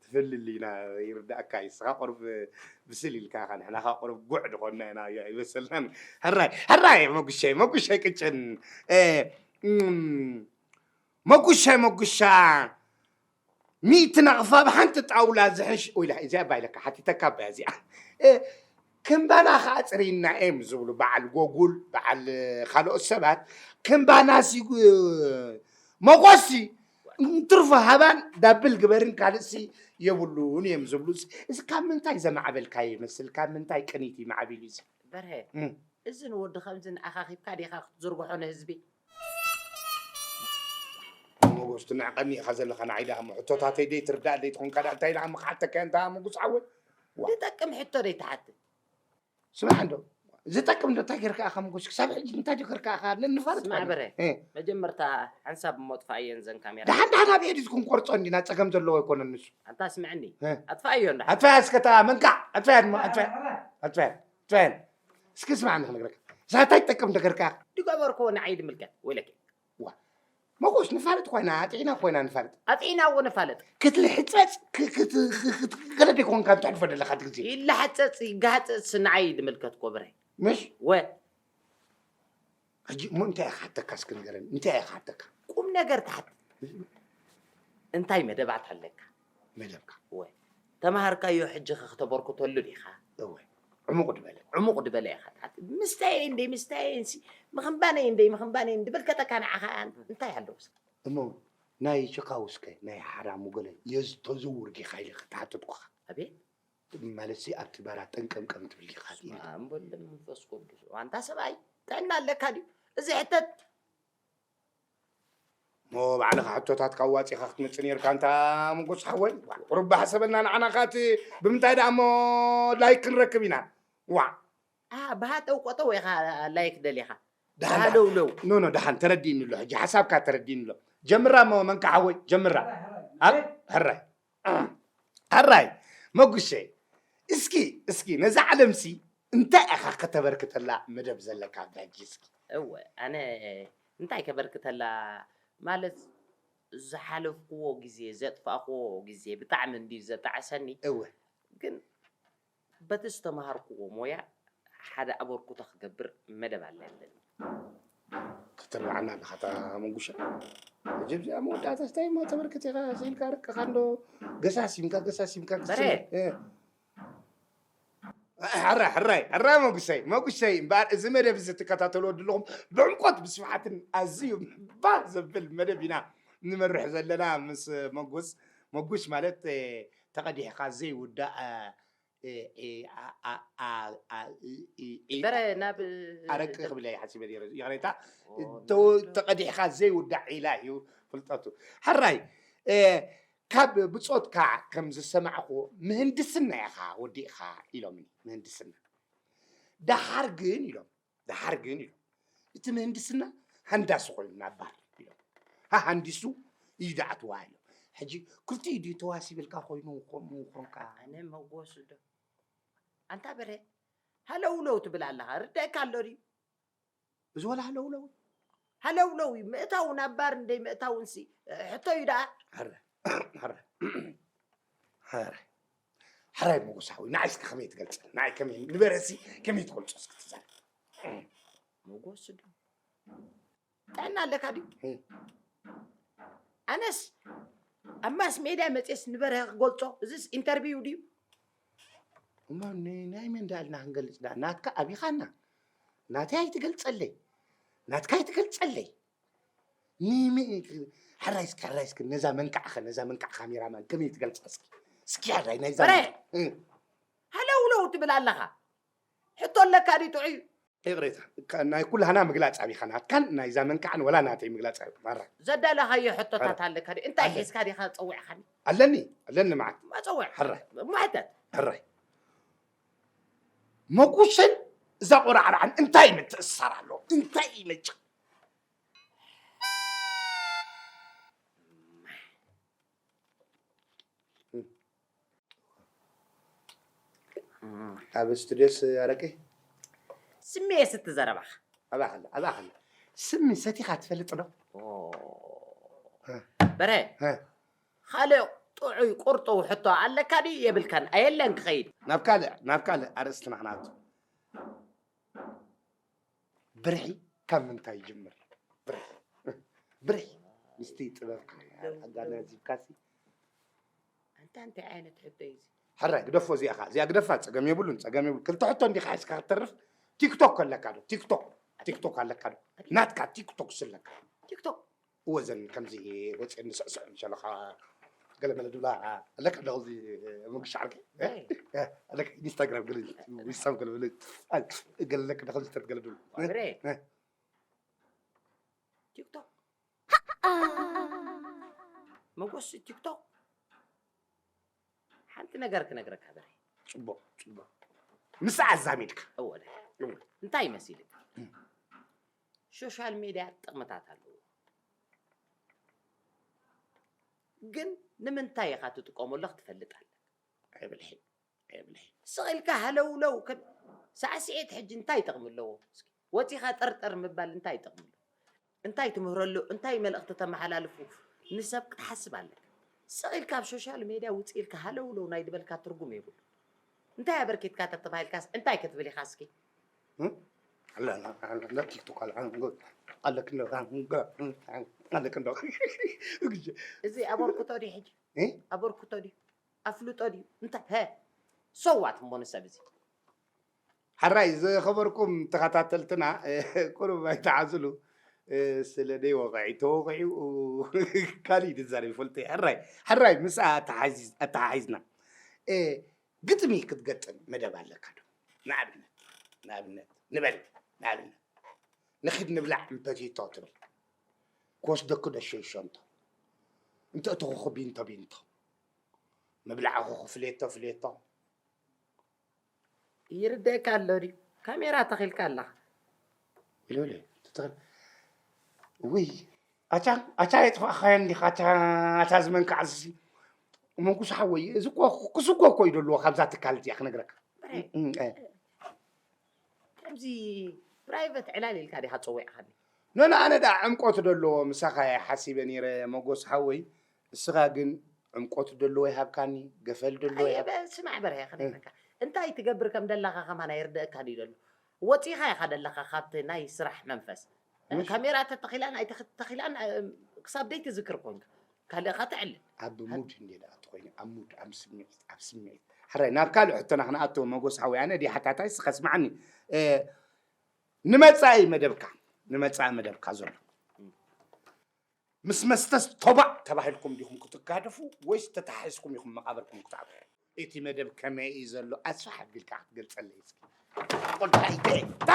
ትፈልል ኢና፣ ይርዳእካ እዩ። ንስኻ ቁሩብ ብስል ኢልካ ኢኻ፣ ንሕና ኸኣ ቁሩብ ጉዕ ዝኾንና ኢና፣ ያ-፣ ይመሰልናን። ሕራይ፣ ሕራይ፣ መጉሻይ፣ መጉሻይ ቅጭን። እ፣ እም፣ መጉሻይ፣ መጉሻ፣ ሚእቲ ናቕፋ ብሓንቲ ጣውላ ዝሕንሽ፣ ኦይላ፣ እዚኣ ባይለካ፣ ሓቲተካ ባያ እዚኣ። እ፣ ክንባና ኸኣ ጽርይና እዮም ዝብሉ፣ በዓል ጎጉል፣ በዓል፣ እ፣ ካልኦት ሰባት። ክንባና ሲጉ፣ መጎሲ፣ እንትርፎ ሃባን ዳብል ግበርን ካልእሲ የብሉን እዮም ዝብሉ። እዚ ካብ ምንታይ ዘማዕበልካዮ ይመስል? ካብ ምንታይ ቅኒት እዩ ማዕቢሉ እዚ? በርሀ፣ እም። እዚ ንወዲ ከምዚ ንኣኻኺብካ ዲኻ ክትዝርግሖ ንህዝቢ? ሞጎስ ትንዕቐኒ ኢኻ ዘለኻ፣ ንዓይ ደኣ እሞ ሕቶታተይ ደይ ትርዳእ ደይ ትኾንካ ደኣ እንታይ ደኣ እሞ ክሓተካ እየ እንታ ሞጎስ ሓወይ። ዋ። ዝጠቅም ሕቶ ደይ ትሓትት። ስማዕ እንዶ ዝጠቅም እንዶ እንታይ ጌርካ ኢኻ ሞጎስ? ክሳብ ሕጂ እንታይ ዶ ጌርካ ኢኻ? ንንፋለጥ ስማዕ ኮይና። በረ፣ እ። መጀመርታ ሓንሳብ እሞ ጥፋእየን ዘን ካሜራ። ደሓን ደሓን ኣብ ኤዲት ክንቆርጾ እንዲና፣ ጸገም ዘለዎ ኣይኮነን ንሱ። ኣንታ ስምዕኒ፣ እ። ኣጥፋእዮ እንዳ ኣጥፋያ እስከ እታ መንካዕ፣ ኣጥፋያ ድማ፣ ኣጥፋያ፣ ኣጥፋያ፣ ኣጥፋያ። እስኪ ስማዕኒ ክነግረካ። እዛ እንታይ ትጠቅም እንዶ ጌርካ ኢኻ? ድገበርኮ ንዓይ ድምልከት፣ ወይለኪ። ዋ፣ መጎስ ንፋለጥ ኮይና ኣጥዒና ኮይና ንፋለጥ ኣጥዒና እዎ ንፋለጥ ክትልሕፀፅ ገለ ደይኮንካ ትሕልፎ ዘለካ እቲ ግዜ ይላሕፀፅ ይጋሃፀፅ ንዓይ ድምልከት ኮብረ ምሽ ወ ሕጂ እሞ እንታይ ኢኻ ሓተካ እስኪ ንገረኒ እንታይ ኢኻ ሓተካ ቁም ነገር ትሓት እንታይ መደባት ኣለካ መደብካ ወ ተማሃርካዮ ሕጂ ኸ ክተበርክተሉ ዲኻ እወ ዕሙቕ ድበለ ዕሙቕ ድበለ ኢኻ ትሓትት። ምስታይ እንደይ ምስታይ እንሲ ምኽንባነይ እንደይ ምኽንባነይ እንዲ በልከተካ ንዓኻ እንታይ ኣለዎ? እሞ ናይ ችካውስከ ናይ ሓራሙ ገለ የዝተዘውር ዲኻ ኢለ ክትሓተትኩኻ። ኣቤት ማለት ሲ ኣብቲ ባራ ጠንቀምቀም ትብል ዲኻ ኢለ። ኣምቦል መንፈስ ቅዱስ ዋንታ ሰብኣይ ጥዕና ኣለካ ድዩ? እዚ ሕተት ሞ ባዕልኻ ሕቶታትካ ኣዋፂኻ ክትመፅእ ነርካ እንታ ምጉስ ሓወይ ቁሩብ ባሕሰበልና ንዓና ካቲ ብምንታይ ደኣ እሞ ላይክ ክንረክብ ኢና ዋ ብሃጠው ቆጠው ኢኻ ላይክ ደሊኻ ሃለውለው ኖ ኖ ደሓን ተረዲእኒ ኣሎ ሕጂ ሓሳብካ ተረዲእኒ ኣሎ ጀምራ እሞ መንካ ሓወይ ጀምራ ኣብ ሕራይ ሕራይ መጉሸ እስኪ እስኪ ነዛ ዓለምሲ እንታይ ኢኻ ከተበርክተላ መደብ ዘለካ ኣብዛ ሕጂ እስኪ እወ ኣነ እንታይ ከበርክተላ ማለት ዝሓለፍክዎ ግዜ ዘጥፋእክዎ ግዜ ብጣዕሚ እንድዩ ዘጣዕሰኒ እወ ግን በቲ ዝተምሃርክዎ ሞያ ሓደ ኣበርክቶ ክገብር መደብ ኣለኒ። ከተርብዓና ኣለኻ እታ መንጉሻ። ሕጂ እዚኣ መወዳእታ ስታይ እሞ ተበርክት ኢኻ ስኢልካ ርቅኻ እንዶ ገሳሲምካ ገሳሲምካ በረ! ሕራይ ሕራይ ሕራይ መጉሰይ መጉሰይ እምበኣር እዚ መደብ እዚ ትከታተልዎ ዘለኹም ብዕምቆት ብስፍሓትን ኣዝዩ ባህ ዘብል መደብ ኢና ንመርሕ ዘለና ምስ መጉስ መጉሽ ማለት ተቐዲሕካ ዘይውዳእ በረ ናብ ኣረቂ ክብል እየ ሓሲበ ነይረ ይቕሬታ ተቐዲሕካ ዘይውዳእ ዒላ እዩ ፍልጠቱ ሕራይ ካብ ብፆትካ ከም ዝሰማዕኩ ምህንድስና ኢኻ ወዲእኻ ኢሎምኒ ምህንድስና ደሓር ግን ኢሎም ደሓር ግን ኢሎም እቲ ምህንድስና ሃንዳሲ ኮይኑ ናብ ባህር ኢሎም ሃሃንዲሱ እዩ ደኣትዋ ኢሎም ሕጂ ክልቲኡ ድዩ ተዋሲብልካ ኮይኑ ከምኡ ኮንካ ኣነ መጎስ ዶ ኣንታ በረ ሃለውለው ትብል ኣለኻ ርደእካ ኣሎ ድዩ እዚ ወላ ሃለውለው ሃለውለው እዩ ምእታው ናብ ባር እንደይ ምእታው እንሲ ሕቶ እዩ ደኣ ሕረ ሕረ ሕረ ሕራይ መጎስ ሓወይ ንዓይ እስከ ከመይ ትገልፀ ንዓይ ከመይ ንበረሲ ከመይ ትገልፆ እስኪ ትዛረብ መጎስ ዶ ጥዕና ኣለካ ድዩ ኣነስ ኣብ ማስ ሜድያ መፅየስ ንበርሀ ክገልፆ እዚስ ኢንተርቪው ድዩ እሞ ናይ መን ዳልና ክንገልፅ ዳ ናትካ ኣቢኻና ናተይ ኣይትገልፀለይ ናትካ ኣይትገልፀለይ ሕራይ እስኪ ሕራይ እስኪ ነዛ መንካዕኸ ነዛ መንካዕ ካሜራማን ከመይ ትገልፃ እስኪ እስኪ ሕራይ ናይዛ በረ ሃለውለው ትብል ኣለኻ ሕቶ ኣለካ ድዩ ጥዑይ ይቕሬታ ናይ ኩላህና ምግላፅ ኣቢኻ ናትካን ናይዛ መንካዕን ወላ ናተይ ምግላፅ ማራ ዘዳለኻዮ ሕቶታት ኣለካ ድዩ እንታይ ሒዝካ ዲኻ ጸዊዕኻኒ ኣለኒ ኣለኒ መዓት ማ ጸውዕ ሕራይ እሞ ሕተት ሕራይ መጉሽን እዛ ቆራዕራዕን እንታይ ምትእስሳር ኣሎ እንታይ ይመጭ ኣብ ስቱድዮስ ኣረቂ ስሜ ስቲ ዘረባኻ ኣባኸለ ኣባኸለ ስሚ ሰቲኻ ትፈልጥ ዶ በረ ካልእ ጥዑይ ቁርጡው ሕቶ ኣለካ ድዩ የብልካን ኣየለን ክኸይድ ናብ ካልእ ናብ ካልእ ኣርእስትና ክናቱ ብርሒ ካብ ምንታይ ይጅምር? ብርሒ ብርሒ ምስቲ ጥበብካ ኣጋናዚብካሲ ኣንታ እንታይ ዓይነት ሕቶ እዩ እዚ? ሕራይ ግደፎ እዚኣ ኸዓ እዚኣ ግደፋ ጸገም የብሉን ጸገም የብሉን ክልተ ሕቶ እንዲኻ ሒዝካ ክትተርፍ ቲክቶክ ኣለካ ዶ ቲክቶክ ቲክቶክ ኣለካ ዶ ናትካ ቲክቶክ ስለካ ቲክቶክ እወ ዘን ከምዚ ወፅአን ዝስዕስዐን ሸለኻ ገለ መለ ድብላ ኣለካ ኣለኹ እዚ መንግስቲ ዓርኪ ኣለካ ኢንስታግራም ገለ ዊሳም ገለ መለ ገለ ኣለካ ደኸ ዝተት ገለ ድብሉ ቲክቶክ መጎስ ቲክቶክ ሓንቲ ነገር ክነግረካ በረ። ፅቡቅ ፅቡቅ። ምስ ኣዛሚድካ። እወ እንታይ መሲልካ? ሶሻል ሜድያ ጥቕምታት ኣለዎ፣ ግን ንምንታይ ኢኻ ትጥቀመሉ ክትፈልጥ ኣለካ። ኣይብልሒ ኣይብልሒ። ስቕ ኢልካ ሃለውለው ከም ሳዕስዒት ሕጂ እንታይ ጥቕሚ ኣለዎ? ወፂኻ ጠርጠር ምባል እንታይ ጥቕሚ ኣለዎ? እንታይ ትምህረሉ፣ እንታይ መልእኽቲ ተመሓላልፉ ንሰብ ክትሓስብ ኣለካ። ስቕ ኢልካ ኣብ ሶሻል ሜድያ ውፅእ ኢልካ ሃለውለው ናይ ድበልካ ትርጉም የብሉ። እንታይ ኣበርኪትካ ተተባሂልካስ እንታይ ክትብል ኢኻ እስኪ? ኣለክንዶ እዚ ኣበርክቶ ድዩ ሕጂ? ኣበርክቶ ድዩ? ኣፍልጦ ድዩ? እንታይ ሀ ሰዋት እሞ ንሰብ እዚ ሕራይ ዝኸበርኩም ተኸታተልትና ቁሩብ ኣይተዓዝሉ። ስለ ደይ ወቕዒ ተወቒዑ ካሊእ ድዛረብ ይፈልጥ እየ። ሕራይ ሕራይ ምስ ኣተሓሒዝና ግጥሚ ክትገጥም መደብ ኣለካ ዶ? ንኣብነት ንኣብነት ንበል ንኣብነት ንኺድ ንብላዕ እንተቲቶ ትብል ክወስደኪ ዶ ሸይሸንቶ እንተ እትኹኹ ቢንቶ ቢንቶ ምብላዕኹ ክፍሌቶ ፍሌቶ ይርደእካ ኣሎ ድዩ? ካሜራ ተኺልካ ኣለኻ። ውይ ውይ ትትኽል ውይ ኣቻ ኣቻ የጥፋእኻዮ እንዲኻ ኣቻ ኣቻ ዝመንካ ዓስሲ መንኩስ ሓወይ እዚ እኮ ክስጎ እኮ እዩ ደልዎ ካብዛ ትካል እዚኣ ክነግረካ ከምዚ ፕራይቨት ዕላል ኢልካ ዲኻ ፀዊዕኻኒ? ኖኖ ኣነ ደኣ ዕምቆት ደለዎ ምሳኻ እየ ሓሲበ ነይረ መጎስ ሓወይ እስኻ ግን ዕምቆት ደለዎ ይሃብካኒ ገፈል ደለዎ ይሃብ ስማዕ በርሀ ክነግረካ እንታይ ትገብር ከም ደለኻ ከማን ኣይርደእካን እዩ ደሎ ወፂኻ ኢኻ ደለኻ ካብቲ ናይ ስራሕ መንፈስ ካሜራ ተተኺላን ኣይተተኺላን ክሳብ ደይ ትዝክር ኮንካ ካልእኻ ተዕልል ኣብ ሙድ እንዴ ደኣ ተኾይኑ ኣብ ሙድ ኣብ ስምዒት ኣብ ስምዒት ሕራይ ናብ ካልእ ሕቶና ክንኣትዎ መጎስ ሓወይ ኣነ ድየ ሓታታይ ስኻ ስማዓኒ ንመጻኢ መደብካ ንመጻኢ መደብካ ዘሎ ምስ መስተስ ቶባእ ተባሂልኩም ዲኹም ክትጋደፉ ወይስ ተታሒዝኩም ኢኹም መቓብርኩም ክትኣትዉ? እቲ መደብ ከመይ እዩ ዘሎ ኣስፍሕ ኣቢልካ ክትገልጸለይ እስኪ። ቆልዓ ኢተኤታ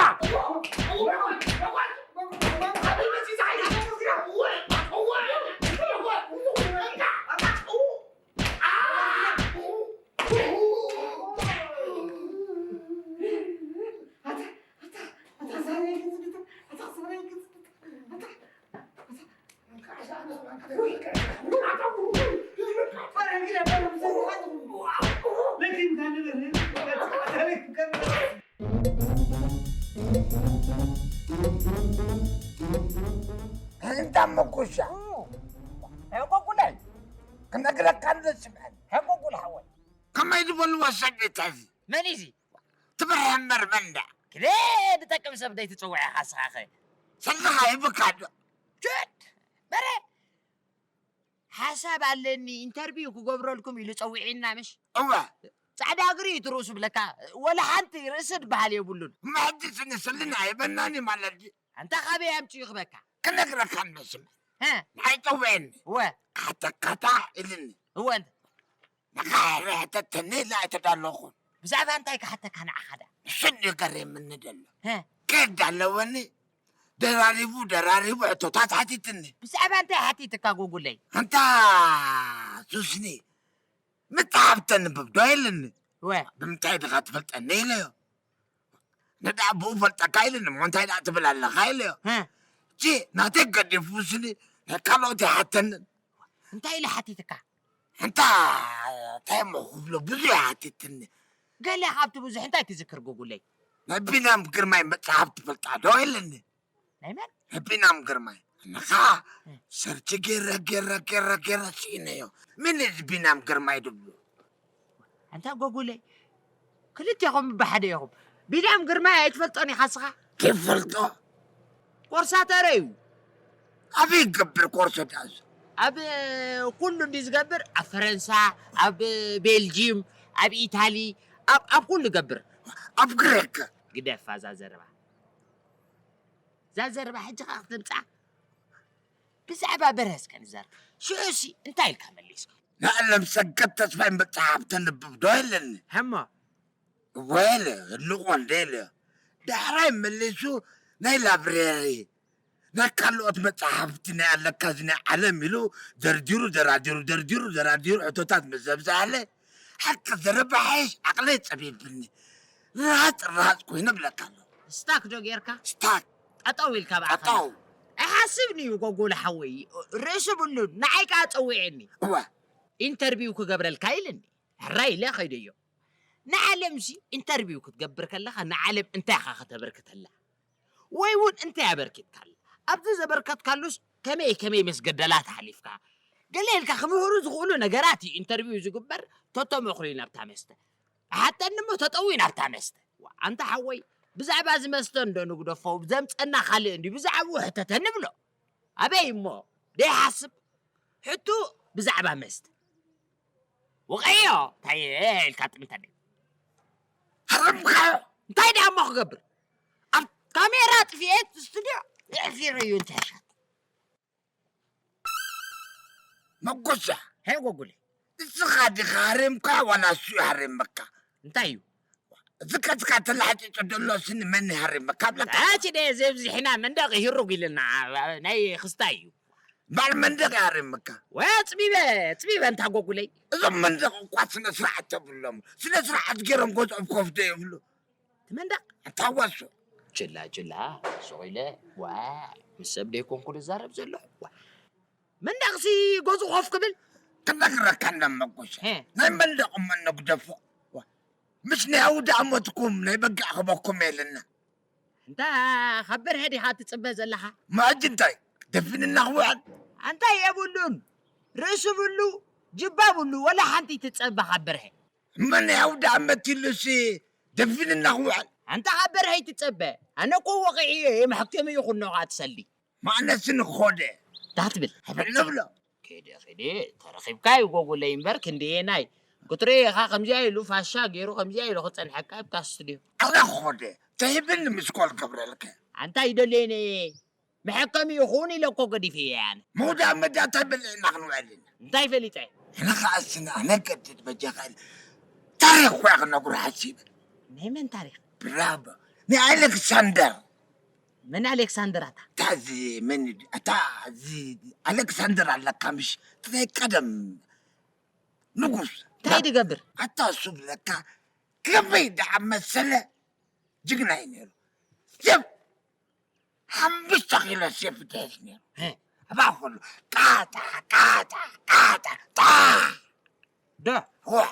እንዳ መጎሻ ሕንቆቁለይ ክነግረካ እንዶ ስምዐኒ ሕንቆቁል ሓወይ ከመይ ዝበልዎ ሰደታ እዚ መን እዚ ትብርህ እምበር መንዳ ክደ ዝጠቅም ሰብ ደይ ትፅውዕ ኢኻ ስኻኸ ሰልኻ ይብካ ዶ ችድ በረ ሓሳብ ኣለኒ ኢንተርቪው ክገብረልኩም ኢሉ ፀዊዒና ምሽ እወ ፃዕዳ እግሪ እዩ ትርእሱ ብለካ ወላ ሓንቲ ርእሲ ዝበሃል የብሉን እማ ሕጂ ስኒ ስልና የበናኒ ማለት ድዩ ኣንታ ካበይ ኣምፅኡ ክበካ ክነግረካ እንዶ ስምዕ ሀ ንዓይ ጠውዕኒ እወ ክሓተካታ ኢልኒ እወ እንተ ንኻሕሪ ሕተተኒ ኢለ ኣይተዳለኹን ብዛዕባ እንታይ ክሓተካ ንዓኻ ዳ ንሱ ድዩ ገሪምኒ ደሎ ሀ ክድ ኣለወኒ ደራሪቡ ደራሪቡ ሕቶታት ሓቲትኒ ብዛዕባ እንታይ ሓቲትካ ጉጉለይ ኣንታ ሱስኒ መጽሓፍ ተንብብ ዶ ኢልኒ እወ ብምንታይ ድኻ ትፈልጠኒ ኢለዮ ንዳ ብኡ ፈልጠካ ኢልኒ እሞ እንታይ ደኣ ትብል ኣለኻ ኢለዮ ሀ ጂ ናተይ ገዲፉ ስኒ ናይ ካልኦት ኣይሓተንን እንታይ ኢለ ሓቲትካ እንታ እንታይ እሞ ክብሎ ብዙሕ ሓቲትኒ ገለ ካብቲ ብዙሕ እንታይ ትዝክር ጉጉለይ ናይ ቢንያም ግርማይ መጽሓፍ ትፈልጣ ዶ ኢልኒ ናይ መን ናይ ቢንያም ግርማይ ንኻ ሰርች ጌረ ጌረ ጌረ ጌረ ስኢነዮ ምን እዚ ቢንያም ግርማይ ድብሉ ኣንታ ጎጉለይ ክልቴኹም ብሓደ ኢኹም ቢንያም ግርማይ ኣይትፈልጦን ኢኻ ስኻ ትፈልጦ ኮርሳተረ እዩ ኣበይ ይገብር ኮርሶ ዳእሱ ኣብ ኩሉ እንዲ ዝገብር ኣብ ፈረንሳ ኣብ ቤልጂም ኣብ ኢታሊ ኣብ ኩሉ ገብር ኣብ ግሪክ ግደፋ እዛ ዘረባ እዛ ዘረባ ሕጂ ከዓ ክትምፃ ብዛዕባ በርሀ እስከ ንዛረብ ሽዑሲ እንታይ ኢልካ መሊስካ ንኣለም ሰገድ ተስፋይ መፅሓፍ ተንብብ ዶ የለኒ ሕሞ ወለ ህልቆ እንደ ኢለ ዳሕራይ መሊሱ ናይ ላብሬሪ ናይ ካልኦት መጽሓፍቲ ናይ ኣለካ እዚ ናይ ዓለም ኢሉ ደርዲሩ ደራዲሩ ደርዲሩ ደራዲሩ ሕቶታት ምስ ዘብዝሓለ ሓቂ ዘረባ ሓይሽ ዓቕለይ ጸቢብኒ። ርሃጽ ርሃጽ ኮይነ ብለካ ኣሎ። ስታክ ዶ ጌርካ ስታክ ጠጠው ኢልካ ብኣኻ ጠጠው ኣይሓስብን እዩ ጎጎለ ሓወይ። ርእሱ ብሉን ንዓይ ከዓ ፀዊዕኒ እዋ ኢንተርቪው ክገብረልካ ኢልኒ። ሕራይ ኢለ ከይደዮ ንዓለም ሲ ኢንተርቪው ክትገብር ከለኻ ንዓለም እንታይ ኢኻ ከተበርክተላ ወይ እውን እንታይ ኣበርኪትካላ ኣብዚ ዘበርከትካሉስ ከመይ ከመይ ምስ ገደላት ሓሊፍካ ገለ ኢልካ ክምህሩ ዝኽእሉ ነገራት እዩ ኢንተርቪው ዝግበር። ቶቶ መኹሪ ናብታ መስተ ሓተኒ እሞ ተጠዊ ናብታ መስተ። ዋ፣ ኣንታ ሓወይ ብዛዕባ እዚ መስተ እንዶ ንግደፎ ዘምፀና ካልእ እንዲ ብዛዕባኡ ሕተተኒ ብሎ ኣበይ እሞ ደይሓስብ ሕቱ ብዛዕባ መስተ ወቀዮ እንታይ ኢልካ ጥምተኒ ሃረምካዮ እንታይ ደኣ እሞ ክገብር ኣብ ካሜራ ጥፍኤት ስቱድዮ የእፊረዩ እንተሻት መጎሻ ሄ ጎጉለ እስኻ ዲኻ ሃሪምካ ዋላ እሱ ይሃሪምካ እንታይ እዩ እዚ ከትካ ተላሕጢጡ ዘሎ ስኒ መን ይሃሪምካ ብለካ ታች ደ ዘብዚሕና መንደቕ ይህሩግ ኢልና ናይ ክስታ እዩ ባል መንደቕ ይሃሪምካ ወይ ኣፅቢበ ኣፅቢበ እንታ ጎጉለይ እዞም መንደቕ እኳ ስነ ስርዓት ተብሎም ስነ ስርዓት ገይሮም ገዝኦም ኮፍ ዶ ይብሉ እቲ መንደቕ ኣታዋሶ ችላ ችላ ሱቕ ኢለ ዋ ምስ ሰብ ደይኮንኩ ዝዛረብ ዘለኹ ዋ መንደቕሲ ገዙ ኮፍ ክብል ክነግረካ እንዳመጎሻ ሄ። ናይ መንደቕ እሞ ነጉደፎ ዋ፣ ምስ ናይ ኣውዳ ኣመትኩም ናይ በጋዕ ክበኩም የለና እንታ ካብ በርሀ ዲኻ ትፅበ ዘለኻ ማእጅ እንታይ ደፊንና ክውዕል ኣንታይ የብሉን ርእሱ ብሉ ጅባ ብሉ ወላ ሓንቲ ትፀበ ካብ በርሀ እመ ናይ ኣውዳ ኣመት ኢሉሲ ደፊንና ክውዕል ኣንታ ካብ በርሀ ይትፀበ ኣነ እኮ ወቂዒ እየ የመሕከሚ ይኹኖ ትሰሊ ማእነሲ ንኾደ ዳትብል ሕብል ንብሎ ከይደ ከይደ ተረኺብካ ይጎጉለይ እምበር ክንደየናይ ክትሪ ኢኻ ከምዚኣ ኢሉ ፋሻ ገይሩ ከምዚኣ ኢሉ ክፀንሐካ ኣብታ ስቱድዮ ኣነ ኾደ ተሂብኒ ምስኮል ገብረልከ ኣንታ ይደልየነ መሐከሚ ይኹን ኢለ እኮ ገዲፈ እየ ኣነ መውዳ መዳታ በለና ክንውዕል ኢና እንታይ ፈሊጠ ኣነ ከዓ ስነ ኣነ ገድድ በጃኻ ኢለ ታሪክ ኮያ ክነግሩ ሓሲበ ናይ መን ታሪክ ብራቦ ናይ ኣሌክሳንደር መን ኣሌክሳንደር ኣታ እታ እዚ መን እዩ? እታ እዚ ኣሌክሳንደር ኣለካ ምሽ እቲ ናይ ቀደም ንጉስ እንታይ ትገብር ኣታ እሱ ብለካ ከመይ ደኣ መሰለ ጅግና እዩ ነይሩ ሴፍ ሓሙሽተ ኪሎ ሴፍ ትሕዝ ነይሩ እ፣ ኣባ ኩሉ ቃጣ ቃጣ ቃጣ ጣ ዶ ዋ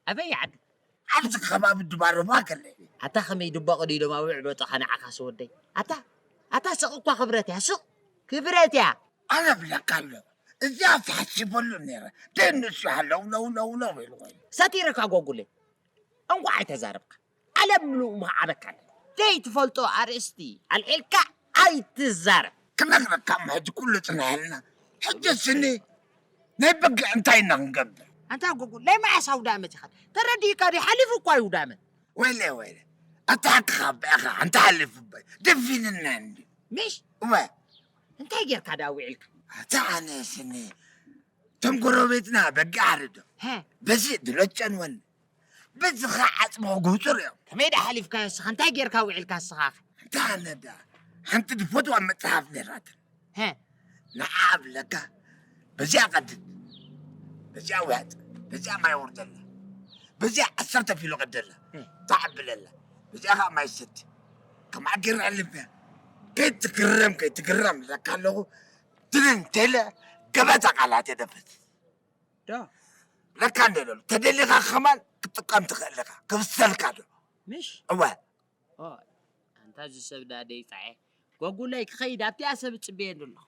ኣበይ ዓዲ ኣብዚ ከባቢ ድባረባ ከለኒ ኣታ ከመይ ድቦ ቀዲዶም ኣብ ዕበጦኻ ንዓኻስ ወደይ ኣታ ኣታ ስቕ እኳ ክብረት እያ ስቕ ክብረት እያ ኣነ ብለካ ኣሎ እዚኣ ተሓሲበሉ ነይረ ደንሱ ሃለው ለው ለው ለው ኢሉ ኮይኑ ሰቲርካ ጎጉለ እንኳዕ ኣይተዛረብካ ዓለም ምሉእ ምሃዓበካ ዘይትፈልጦ ኣርእስቲ ኣልዒልካ ኣይትዛረብ ክነግረካ እሞ ሕጂ ኩሉ ፅንሐልና ሕጂ ስኒ ናይ በግዕ እንታይ ኢና ክንገብር ኣንታ ጎጉል ናይ መዓስ ኣውዳመት ኢኻ ተረዲእካ ዲ ሓሊፉ እኳ ይውዳመት ወይለ ወይለ ኣታ ሓቅኻ በእኻ ኣንተ ሓሊፉ በይ ደፊንና እንዲ ምሽ እወ እንታይ ጌርካ ዳ ውዒልካ ኣታ ኣነ ስኒ ቶም ጎረቤትና በጊዕ ኣርዶ ሀ በዚ ድሎጨን ወን በዚ ኸ ዓፅሞ ክውፅር እዮም ከመይ ዳ ሓሊፍካ እስኻ እንታይ ጌርካ ውዒልካ እስኻ ኣታ ኣነ ዳ ሓንቲ ድፈትዋ መፅሓፍ ነይራትን ሀ ንዓ ኣብለካ በዚኣ ቀድድ በዚኣ ውሕጥ በዚኣ ማይ ወርደላ በዚኣ ዓሰርተ ኪሎ ቀደላ እ። ተዓብለላ በዚኣ ከዓ ማይ ሰቲ ከም ዓጌር ዕልፍ እያ ከይትግረም ከይትግረም ለካ ኣለኹ ድንን ተለ ገበታ ቃላት የደፈት ዶ ለካ እንደለሉ ተደሊኻ ከማን ክትጥቀም ትኽእል ኢኻ ክብሰልካ ዶ ምሽ እወ ኦ ኣንታ እዚ ሰብ ዳ ደይፃዐ ጎጉለይ ክኸይድ ኣብቲኣ ሰብ እፅበየሉ ኣለኹ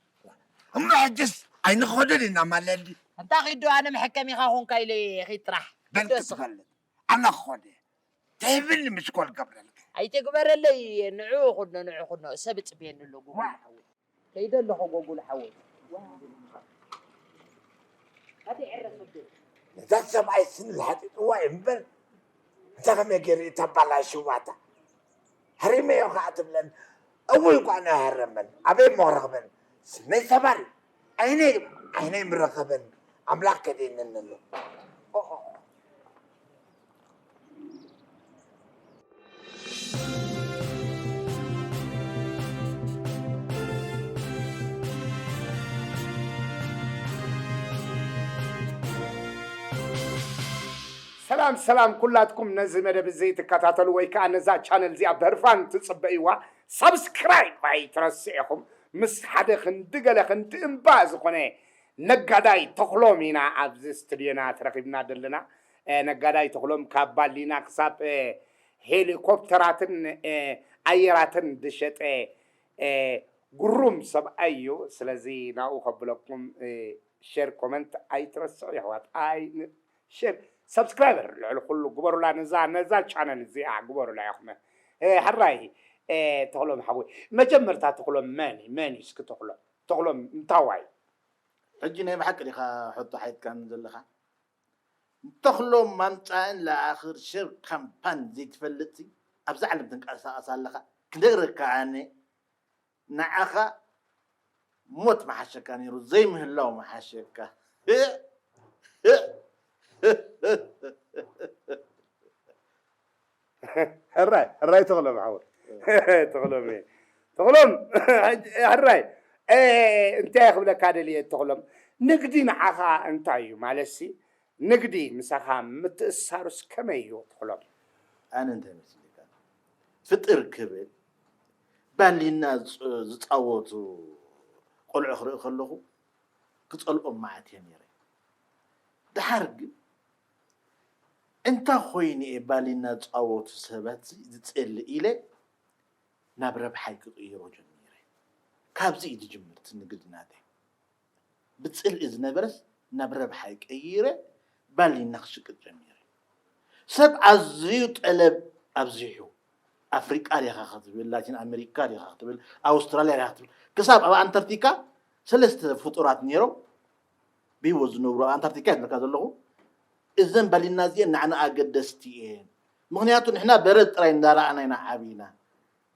እሞ ሕጅስ ኣይንኸደን ኢና ማለሊ ኣንታ ኺዶ ኣነ መሐከሚኻ ኾንካ ኢለ ኺድ ጥራሕ በል ዶ እስኻ? ክትፈልጥ ኣነ ክኸደ ተሂብኒ ምስኮል ገብረልካ ኣይትግበረለይ ንዑ ኹኖ ንዑ ኹኖ ሰብ እፅበየሉ ኣለኹ ዋ። ከይደ ኣለኹ ጎጉል ሓወይ ኣቲ ዕረ ሰብደ ነዛ ሰብኣይ ስኒ ዝሓጢጥዋ እዩ እምበር እዛ ከመይ ገይሩ እተባላሽዋታ ሃሪመዮ ከዓ ትብለን እውይ ኳ ነሃረመን ኣበይ መረኽበን ስነይ ሰባሪ ዓይነይ ዓይነይ ምረኸበን ኣምላኽ ከደይነነሎ ኦኦ ሰላም ሰላም ኩላትኩም ነዚ መደብ እዚ ትከታተሉ ወይ ከዓ ነዛ ቻነል እዚኣ ብህርፋን ትፅበይዋ ሳብስክራይብ ኣይትረስዕ ኢኹም። ምስ ሓደ ክንዲ ገለ ክንዲ እምባ ዝኾነ ነጋዳይ ተኽሎም ኢና ኣብዚ ስቱድዮና ተረኺብና ዘለና። ነጋዳይ ተኽሎም ካብ ባሊና ክሳብ ሄሊኮፕተራትን ኣየራትን ዝሸጠ ግሩም ሰብኣይ እዩ። ስለዚ ናብኡ ከብለኩም ሸር ኮመንት ኣይትረስዑ የሕዋት። ኣይ ሸር ሰብስክራይበር ልዕሊ ኩሉ ግበሩላ። ነዛ ነዛ ቻነል እዚኣ ግበሩላ ኢኹም። ሕራይ ተኽሎም ሓወይ፣ መጀመርታ ተኽሎም መን እዩ? መን እዩ እስኪ ተኽሎም? ተኽሎም እንታዋይ? ሕጂ ናይ ብሓቂ ዲኻ ሕቶ ሓይትካን ዘለኻ? ተኽሎም ማምፃእን ለኣኽር ሸር ካምፓን ዘይትፈልጥ ሲ ኣብዛ ዓለም ትንቀሳቐስ ኣለኻ። ክነግረካ ኣነ ንዓኻ ሞት መሓሸካ ነይሩ ዘይምህላው መሓሸካ። ሕራይ ሕራይ ተኽሎም ሓወ ተኽሎም ተኽሎም ሕራይ እንታይ ክብለካ ደልየ ተኽሎም ንግዲ ንዓኻ እንታይ እዩ ማለት ሲ ንግዲ ምሳኻ ምትእሳሩስ ከመይ እዩ ተኽሎም? ኣነ እንታይ መስለካ ፍጥር ክብል ባሊና ዝፃወቱ ቆልዑ ክርኢ ከለኹ ክፀልኦም መዓት እየ ነይረ። ደሓር ግን እንታይ ኮይኑ እየ ባሊና ዝፃወቱ ሰባት ዝፀልእ ኢለ ናብ ረብሓይ ክቕይሮ ጀሚረ። ካብዚ እዩ ዝጅምር እቲ ንግዲ ናተይ። ብፅልኢ ዝነበረስ ናብ ረብሓይ ቀይረ ባሊና ክሽቅጥ ጀሚረ። ሰብ ኣዝዩ ጠለብ ኣብዚሑ ኣፍሪቃ ዲኻ ክትብል ላቲን ኣሜሪካ ዲኻ ክትብል ኣውስትራልያ ዲኻ ክትብል ክሳብ ኣብ ኣንታርክቲካ ሰለስተ ፍጡራት ነይሮም ብህይወት ዝነብሩ ኣብ ኣንታርክቲካ እየ ዝብለካ ዘለኹ። እዘን ባሊና እዚአን ንዓና ኣገደስቲ እየን። ምኽንያቱ ንሕና በረድ ጥራይ እንዳረኣና ኢና ዓቢና።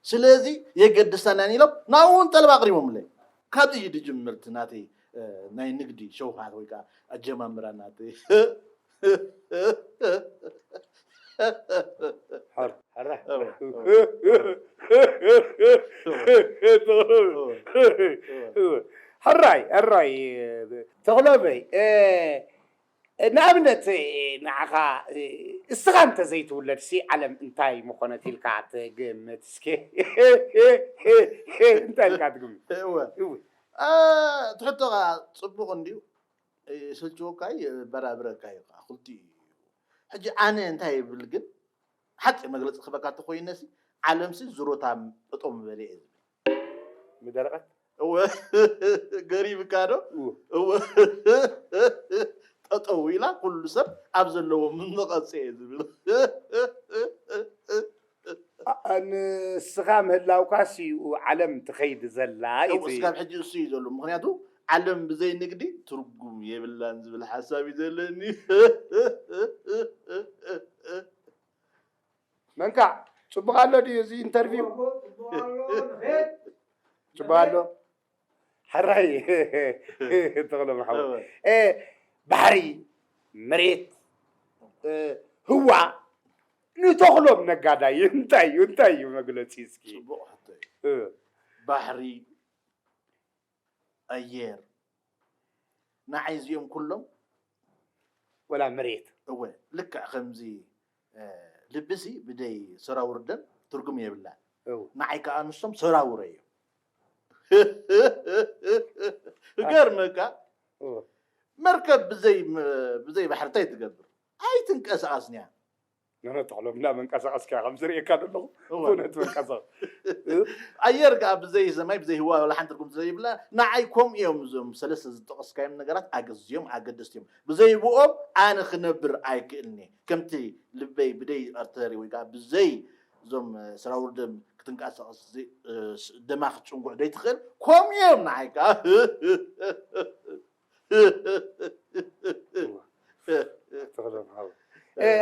ስለዚ የገድሰናን ኢሎም ናብኡ እውን ጠለብ ኣቕሪቦምለይ። ካብዚ እዩ ዝጅምር እቲ ናተይ ናይ ንግዲ ሸውሃት ወይ ከዓ ኣጀማምራ ናተይ። ሕራይ ሕራይ ተኽሎበይ ንኣብነት ንዓኻ እስኻ እንተዘይትውለድ ሲ ዓለም እንታይ ምኾነት ኢልካ ትግምት እስኪ እንታይ ኢልካ ትግምት እወ እወ ትሕቶ ኸዓ ፅቡቕ እንድዩ ይሰልችወካ እዩ በራብረካ እዩ ከዓ ክልቲኡ እዩ ሕጂ ኣነ እንታይ ይብል ግን ሓፂር መግለፂ ክበካ ተኮይነሲ ዓለምሲ ዙሮታ ጠጠው ምበለ እየ ዝብል ምደረቀት እወ ገሪምካ ዶ እወ ጠጠው ኢላ ኩሉ ሰብ ኣብ ዘለዎ ምመቐፀ እየ ዝብል ንስኻ ምህላውካስ እዩ ዓለም ትኸይድ ዘላ እዩ እስካብ ሕጂ እሱ እዩ ዘሎ ምክንያቱ ዓለም ብዘይ ንግዲ ትርጉም የብላን ዝብል ሓሳብ እዩ ዘለኒ መንካ ፅቡቅ ኣሎ ድዩ እዚ ኢንተርቪው ፅቡቅ ኣሎ ሕራይ ተኽሎም ሓወ ባሕሪ መሬት ህዋ ንተኽሎም ነጋዳይ እንታይ እዩ እንታይ እዩ መግለፂ እስኪ ባሕሪ ኣየር ንዓይ እዚኦም ኩሎም ወላ መሬት እወ ልክዕ ከምዚ ልብሲ ብደይ ሰራውር ደም ትርጉም የብላን ንዓይ ከዓ ንሶም ሰራውረ እዮም ገርመካ መርከብ ብዘይ ብዘይ ባሕሪ እንታይ ትገብር ኣይትንቀሳቐስን እያ ነነተኽሎም እንዳ መንቀሳቐስካ ከም ዝርእየካ ዘለኹ እውነት መንቀሳቐስ ኣየር ከዓ ብዘይ ሰማይ ብዘይ ህዋ ወላ ሓንቲ ትርጉም ዘይብላ ንዓይ ከምኡ እዮም እዞም ሰለስተ ዝጠቐስካዮም ነገራት ኣገዝዮም ኣገደስቲ እዮም ብዘይ ብኦም ኣነ ክነብር ኣይክእልኒ ከምቲ ልበይ ብደይ ኣርተሪ ወይ ከዓ ብዘይ እዞም ሰራውር ደም ክትንቀሳቐስ ደማ ክትጭንጉዕ ዘይትኽእል ከምኡ እዮም ንዓይ ከዓ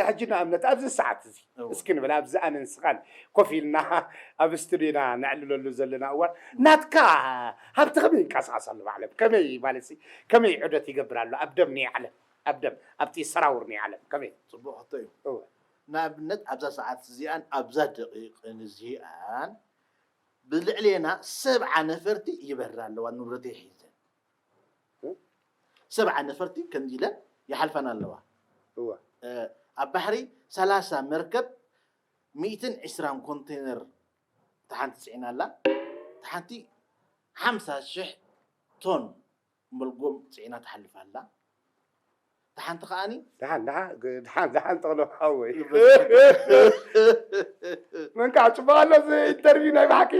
ሕጂ ንኣብነት ኣብዚ ሰዓት እዚ እስኪ ንብል ኣብዚ ኣነ ንስኻን ኮፍ ኢልና ኣብ ስቱዲዮና ነዕልለሉ ዘለና እዋን ናትካ ሃብቲ ከመይ ይንቀሳቐስ ኣሎ ባዕለም ከመይ ማለት ከመይ ዑደት ይገብር ኣሎ ኣብ ደም ናይ ዓለም ኣብ ደም ኣብቲ ሰራውር ናይ ዓለም ከመይ ፅቡቅ ሕቶ እዩ ንኣብነት ኣብዛ ሰዓት እዚኣን ኣብዛ ደቂቅን እዚኣን ብልዕሌና ሰብዓ ነፈርቲ ይበራ ኣለዋ ንብረተይ ሒዘን ሰብዓ ነፈርቲ ከምዚ ኢለን ይሓልፋን ኣለዋ እወ ኣብ ባሕሪ ሰላሳ መርከብ ሚእትን ዕስራን ኮንቴነር፣ እታ ሓንቲ ፅዒና ኣላ። እታ ሓንቲ ሓምሳ ሽሕ ቶን መልጎም ፅዒና ትሓልፍ ኣላ። እታ ሓንቲ ከዓኒ ደሓን ደሓን ደሓን ደሓን ተኽሎ ሓወይ። መንካዕ ፅቡቅ ኣሎ እዚ ኢንተርቪው ናይ ብሓቂ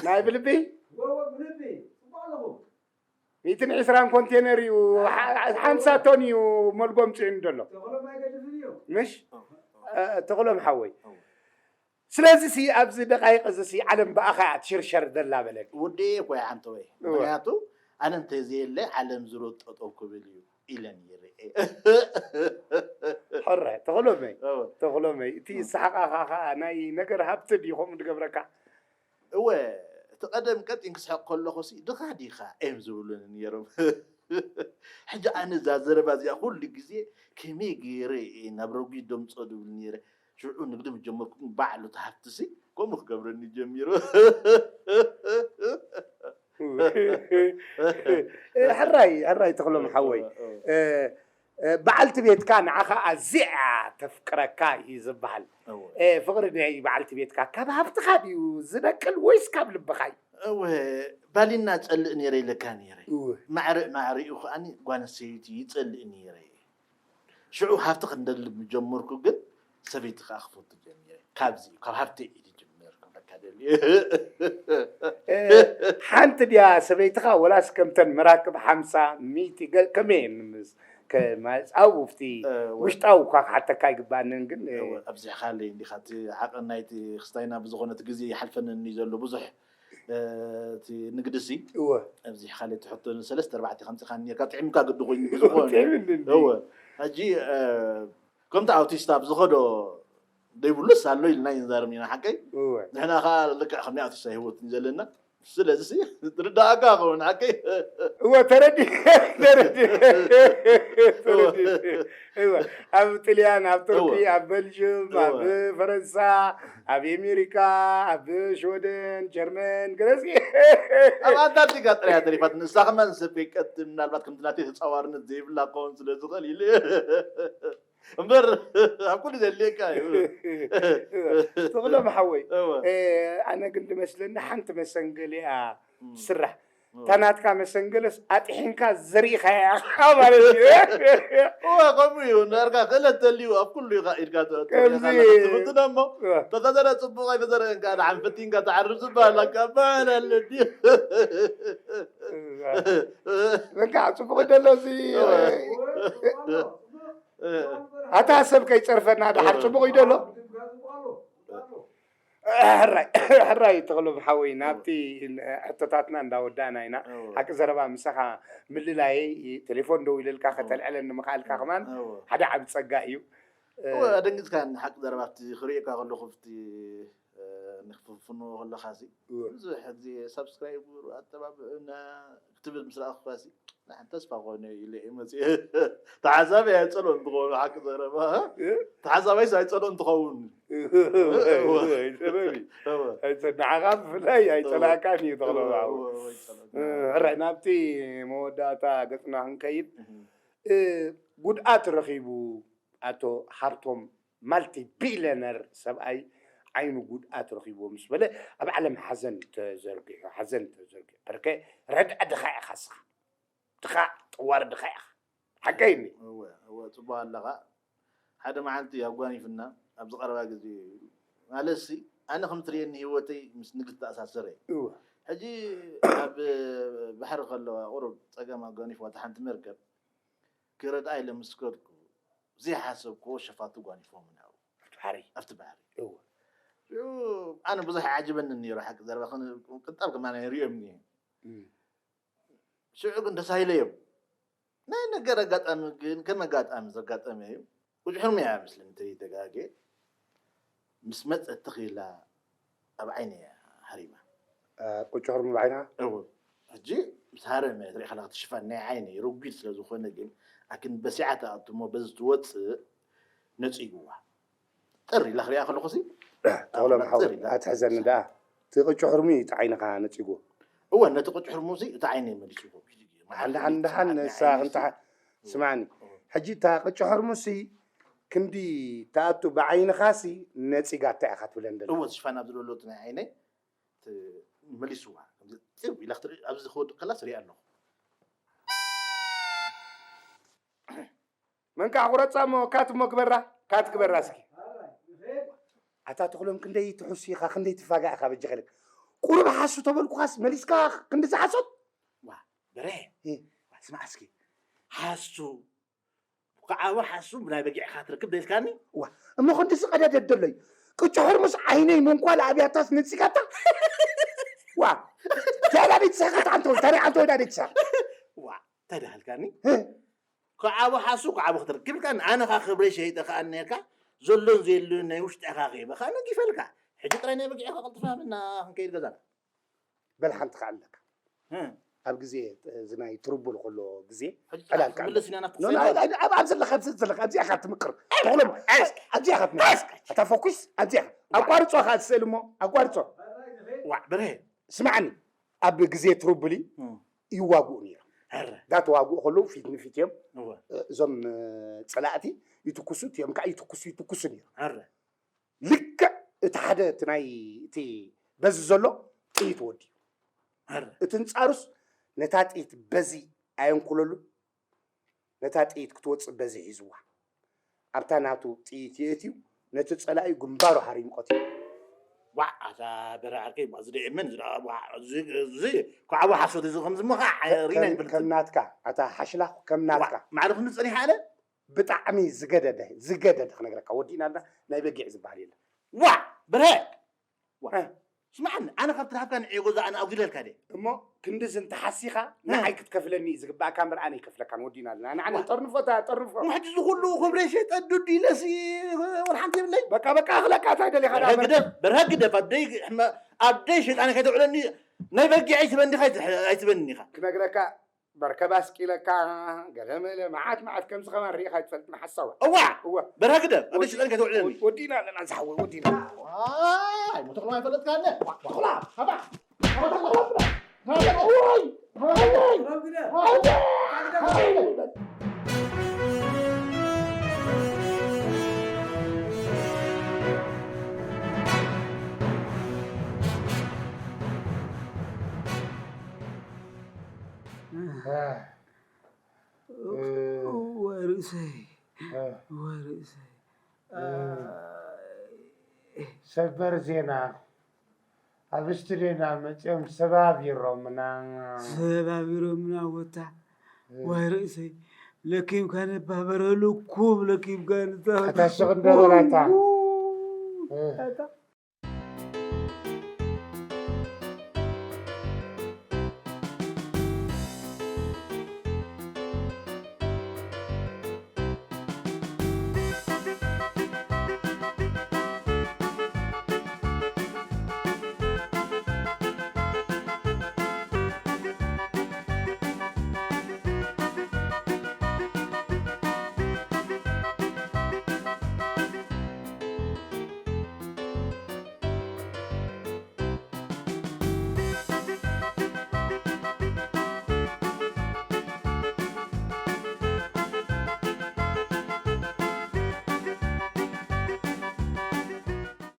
ናይ ብልቢ ሚእትን ዕስራን ኮንቴነር እዩ። ሓምሳ ቶን እዩ መልጎም ፅዒኑ ዘሎ። ምሽ ተኽሎም ሓወይ። ስለዚ ሲ ኣብዚ ደቃይቅ እዚ ሲ ዓለም ብኣኻ እያ ትሽርሸር ዘላ በለኒ። ውዴ እኮ እያ ሓንተወይ። ምክንያቱ ኣነ እንተዘየለ ዓለም ዝሮ ጠጠው ክብል እዩ ኢለ ነይረ። ሕረ ተኽሎመይ ተኽሎመይ እቲ ሰሓቃኻ ከዓ ናይ ነገር ሃብቲ ድዩ ከምኡ ዝገብረካ? እወ እቲ ቀደም ቀጢን ክስሕቕ ከለኹ ሲ ድኻ ዲኻ እዮም ዝብሉኒ ነይሮም። ሕጂ ኣነ እዛ ዘረባ እዚኣ ኩሉ ግዜ ከመይ ገይረ እየ ናብ ረጒድ ደምፆ ድብል ነይረ። ሽዑ ንግዲ ምስ ጀመርኩ ግን ባዕሉ እቲ ሃብትሲ ከምኡ ክገብረኒ ጀሚሩ። ሕራይ ሕራይ ተኽሎም ሓወይ፣ በዓልቲ ቤትካ ንዓኻ ኣዚኣ ተፍቅረካ እዩ ዝበሃል። ፍቕሪ ናይ በዓልቲ ቤትካ ካብ ሃብትኻ ድዩ ዝነቅል ወይስ ካብ ልብኻ እዩ? እወ ባሊና ጸልእ ነይረ ኢለካ ነይረ። ማዕረ ማዕሪኡ ከዓኒ ጓል ኣንስተይቲ ይጸልእ ነይረ። ሽዑ ሃብቲ ክንደሊ ምጀመርኩ ግን ሰበይቲ ከዓ ክፈቱ ጀሚረ። ካብዚ ካብ ሃብተይ እዩ ዝጅምር ክብለካ ደልየ። ሓንቲ ድያ ሰበይትኻ ወላስ ከምተን መራክብ ሓምሳ ሚእቲ ከመይ ምስ ኣብቲ ውሽጣዊ እኳ ክሓተካ ኣይግባንን ግን ኣብዚሕካለይ እንዲኻ እቲ ዓቐን ናይቲ ክስታይና ብዝኾነ እቲ ግዜ ይሓልፈንን እዩ ዘሎ ብዙሕ እቲ ንግዲ ሲ እወ ኣብዚ ሓለ ትሕቶ ንሰለስተ ኣርባዕተ ከምፅኻ ኔርካ ጥዕምካ ግዲ ኮይኑ ብዝኾነ ጥዕምኒ እንዲ። እወ ሕጂ ከምቲ ኣውቲስታ ኣብ ዝኸዶ ዘይብሉስ ኣሎ ኢልና ይንዛረብ ኢና ሓቀይ እወ ንሕና ከዓ ልክዕ ከምኒ ኣውቲስታ ህይወት እዩ ዘለና ስለዚ ሲ ትርዳእካ ኸውን ሓቀይ እወ ተረዲ ተረዲ ተረዲ እወ ኣብ ጥልያን ኣብ ቱርኪ እወ። ኣብ በልጅም ኣብ እወ። ፈረንሳ ኣብ ኣሜሪካ ኣብ ሽወደን ጀርመን ገለፂ ኣብ ኣንታርክቲካ ጥራያ ተሪፋት ንሳ ከማን ሰበይ ቀትል ምናልባት ከምቲ ናተይ ተፃዋርነት ዘይብላ ክኸውን ስለ ዝኽእል ኢለ እምበር ኣብ ኩሉ ዘድልየካ እዩ ተኽሎም ሓወይ እወ። ኣነ ግን ዝመስለኒ ሓንቲ መሰንገሊያ ትስራሕ እታ ናትካ መሰንገለስ ኣጥሒንካ ዘሪእኻያ ኢኻ ማለት እዩ። እወ ከምኡ እዩ እንዳርካ ክእለት ተልዩ ኣብ ኩሉ ኢኻ ኢድካ ከምዚ ትፍትን እሞ እወ። ተተዘረ ፅቡቕ ኣይተዘረአን ከዓ ደሓን ፈቲንካ ትዓርብ ዝበሃል ኣካባል ኣሎ ድዩ? በቃ ፅቡቕ ደሎ እዚ እወ። ኣታ ሰብ ከይፀርፈና ደሓር ፅቡቕ እዩ ደሎ? ሕራይ ሕራይ ተኽሎም ሓወይ ናብቲ ሕቶታትና እንዳወዳእና ኢና እወ። ሓቂ ዘረባ ምሳኻ ምልላየይ ቴሌፎን ደው ኢለልካ እወ። ከተልዕለኒ ምኽኣልካ ከማን እወ። ሓደ ዓብ ፀጋ እዩ እወ ኣደንግፅካ ሓቂ ዘረባ ኣብቲ ክርእየካ ከለኹ ኣብቲ ንክፍፍንዎ ከለኻ ሲ እወ። ብዙሕ ግዜ ሳብስክራይብ ኣተባብዑና ክትብል ምስ ረኣኹካ ሲ ንዓን ተስፋ ኮነ ኢለ እየ መፅየ ተሓሳቢ ኣይፀልኦ እንትኸውን ሓቂ ዘረባ ተሓሳባይስ ኣይፀልኦ እንትኸውን ንዓኻ ብፍላይ ኣይፀላእካን እዩ ተኽለባው ሕራይ ናብቲ መወዳእታ ገፅና ክንከይድ ጉድኣት ረኺቡ ኣቶ ሃብቶም ማልቲ ቢለነር ሰብኣይ ዓይኑ ጉድኣት ረኺብዎ ምስ በለ ኣብ ዓለም ሓዘን ተዘርጊሑ ሓዘን ተዘርጊሑ በርከ ረድኣ ድኻ ኢኻ ስኻ ድኻ ጠዋሪ ድኻ ኢኻ ሓቀይኒ እወ እወ ጽቡቅ ኣለኻ ሓደ መዓልቲ ኣጓኒፍና ኣብዚ ቀረባ ግዜ ማለት ሲ ኣነ ከም ትርእየኒ ህይወተይ ምስ ንግዲ ተኣሳሰረ እወ ሕጂ ኣብ ባሕሪ ከለዋ ቁሩብ ጸገም ኣጓኒፍዋ ሓንቲ መርከብ ክረድኣ ኢለ ምስ ከድኩ ዘይሓሰብክዎ ሸፋቱ ጓኒፎም ነበሩ። ኣብቲ ባሕሪ። ኣብቲ ባሕሪ። እወ። ሽዑ ኣነ ብዙሕ ይዓጅበኒ ነይሩ ሓቂ ዘረባ ቅንጣብ ከማን ኣይሪኦም እየ። እም። ሽዑ ግን ተሳሂለዮም። ናይ ነገር ኣጋጣሚ ግን ከም ኣጋጣሚ ዘጋጠመ እዩ። ቁጭ ሕርሚ እያ መስለኒ እንተይተጋጌ። ምስ መጸት ተኺላ ኣብ ዓይኒ እያ ሃሪማ። ቁጭ ሕርሚ ብዓይና? እወ። ሕጂ ምስ ሃረመ ትሪኢ ከለኻ እቲ ሽፋን ናይ ዓይኒ ረጒድ ስለ ዝኾነ ግን ኣክን በሲዓ ትኣቱ እሞ በዚ ትወፅእ ነፂግዋ። ጥር ኢላ ክሪኣ ከለኹ ሲ ተኽሎም ሓው ኣትሕዘኒ ደኣ እቲ ቁጭ ሕርሚ እዩ እቲ ዓይንኻ ነፂግዎ። እወ ነቲ ቁጭ ሕርሙ ሲ እቲ ዓይኒ መሊስዎ። ሓንዳ ሓንዳ ሓን ንሳ ክንታ ስማዕኒ ሕጂ እታ ቅጭ ሕርሙሲ ክንዲ ትኣቱ ብዓይንኻሲ ነጺጋታ ኢኻ ትብለን ደላ። እወ፣ ሽፋን ኣብ ዝደለቱ ናይ ዓይነይ ት-፣ መሊስዋ። ከምዚ ጥው ኢላ ክትርኢ፣ ኣብዚ ክወድቕ ከላ ስሪኣ ኣለኹ። መንካ ቁረጻ እሞ ካት እሞ ግበራ፣ ካት ግበራ እስኪ። ኣታ ተኽሎም ክንደይ ትሑስ ኢኻ፣ ክንደይ ትፋጋ ኢኻ በጃ ኸልክ። ቁሩብ ሓሱ ተበልኩኻስ መሊስካ ክንዲ ዝሓሶት? ዋ፣ በረ፣ እ። ዋ፣ ስማዕ እስኪ። ሓሱ፣ ከዓቦ ሓሱ ብናይ በጊዕኻ ትረክብ ደልካኒ? ዋ፣ እሞ ክንዲ ዝቐደደ ደሎይ። ቅጭ ሕርሙስ ዓይነይ መንኳል ኣብያታስ ነጺጋታ? ዋ፣ ታዲያ ደይ ትስሕቅ ኣንተ ወይ፣ ታዲያ ኣንተ ወይ ዳደይ ትስሕቅ? ዋ፣ እንታይ ደሃልካኒ? እ። ከዓቦ ሓሱ ከዓቦ ክትረክብ ኢልካኒ። ኣነ ኸዓ ክብረይ ሸይጠ ኸዓ እኒአካ፣ ዘሎን ዘየሎን ናይ ውሽጢ ኣኻኺ በኻ ነጊፈልካ። ሕጂ ጥራይ ናይ በጊዕኻ ቅልጥፍ ሃበና ክንከይድ ገዛና። በል ሓንቲ ከኣ ኣለካ። እ። ኣብ ግዜ እዚ ናይ ትርቡል ከሎ ግዜ ሕጂ ዕላል ከኣ ክምለስ ኣለካ። ኢና ናብቲ ኖ፣ ኖ፣ ክሳይና። ኣብ፣ ኣብ፣ ኣብ ዘለካ፣ ኣብ ዘለካ፣ ኣብዚኣ ኢኻ ትምቅር። ተኽሎም፣ ኣብዚኣ ኢኻ ትምቅር። ኣታ ፎኩስ፣ ኣብዚኣ ኢኻ። ኣቋርጾ ከኣ ትስእል እሞ፣ ኣቋርጾ። ዋዕ፣ በርሄ። ስማዕኒ፣ ኣብ ግዜ ትርቡል እ። ይዋግኡ ነይሮም። ኧረ። ዳተዋግኡ ከለዉ ፊት ንፊት እዮም። እወ። እዞም፣ እ፣ ጸላእቲ ይትኩሱ፣ እቲኦም ከኣ ይትኩሱ፣ ይትኩሱ ነይሮም። ኧረ። ልክዕ እቲ ሓደ እቲ ናይ እቲ በዚ ዘሎ ጥይት ወድዩ። ኧረ። እቲ ንጻሩስ ነታ ጥይት በዚ ኣየንኩለሉን፣ ነታ ጥይት ክትወጽእ በዚ ሒዝዋ። ኣብታ ናቱ ጥይት የእትዩ፣ ነቲ ጸላኢ ግንባሩ ሃሪሙ ቀቲሉ። ዋዕ፣ ኣታ በረ ዓርከይ፣ እዚ ደኣ የምን፣ እዚ ደኣ፣ ዋዕ፣ እዚ፣ እዚ ኳዕዋ ሓሶት፣ እዚ ከምዚ እሞ ከዓ ሪና ከም፣ ይፈልጥ። ከም ናትካ፣ ኣታ ሓሽላኽ፣ ከም ናትካ። ዋዕ፣ ማዕረ ክንዲ ጸኒሓ ኣለ? ብጣዕሚ ዝገደደ፣ ዝገደደ ክነግረካ፣ ወዲእና ኣለና፣ ናይ በጊዕ ዝበሃል የለን። ዋዕ፣ በረ! ዋ። እ። ስማዕኒ፣ ኣነ ካብቲ ረሃብካ ንዕዮ ገዛ ኣነ ኣጉዲለልካ ድየ? እሞ ክንድዚ እንተሓሲኻ፣ እ። ንዓይ ክትከፍለኒ እዩ ዝግባእካ እምበር ኣነ ኣይከፍለካን፣ ወዲእና ኣለና። ንዓና ዋ። ጠርንፎ እታ፣ ጠርንፎ። እሞ ሕጂ እዚ ኩሉ ክብረይ ሸይጠ ዱድ ኢለሲ ወላ ሓንቲ የብለይ። በቃ፣ በቃ፣ ኣኽለካ እንታይ ደሊኻ በርሀ ደኣ? ግደፍ፣ በርሀ ግደፍ፣ ኣደይ ሕመ-፣ ኣደይ ሸይጣን ከይተውዕለኒ፣ ናይ በጊዕ ኣይትበኒ ዲኻ ኣይትሕ-፣ ኣይትበኒ ኢኻ። ክነግረካ በርከ ባስቂለካ፣ ገለ መለ፣ መዓት መዓት ከምዚ ከማን ርኢኻ ኣይትፈልጥን፣ ሓሳዊ። እዋ! እዋ። በርሀ ግደፍ፣ ኣደ ወዲ-፣ ሽጠን ከተውዕለኒ። ወድ-፣ ወዲና ኣለና ዝሓወይ፣ ወዲና። ኣይ፣ ሞተክሎ ኣይፈለጥካለ። ዋ፣ ዋ፣ ዋ፣ ሃባ። ሃባ፣ ሃባ፣ ሃባ። ሃባ፣ ሃባ። እ። ወይ ርእሰይ፣ እ። ወይ ርእሰይ። እ። ኣይ። ሰበር ዜና። ኣብ ስቱድዮና መጺኦም ሰባቢሮምና። ሰባቢሮምና ወታ። እ። ወይ ርእሰይ። ለኪምካ ነባበረሉ ኩብ ለኪምካ ንታ-፣ ኣታ ስቕ እንደ በላታ። ኡ፣ እ። ኣታ።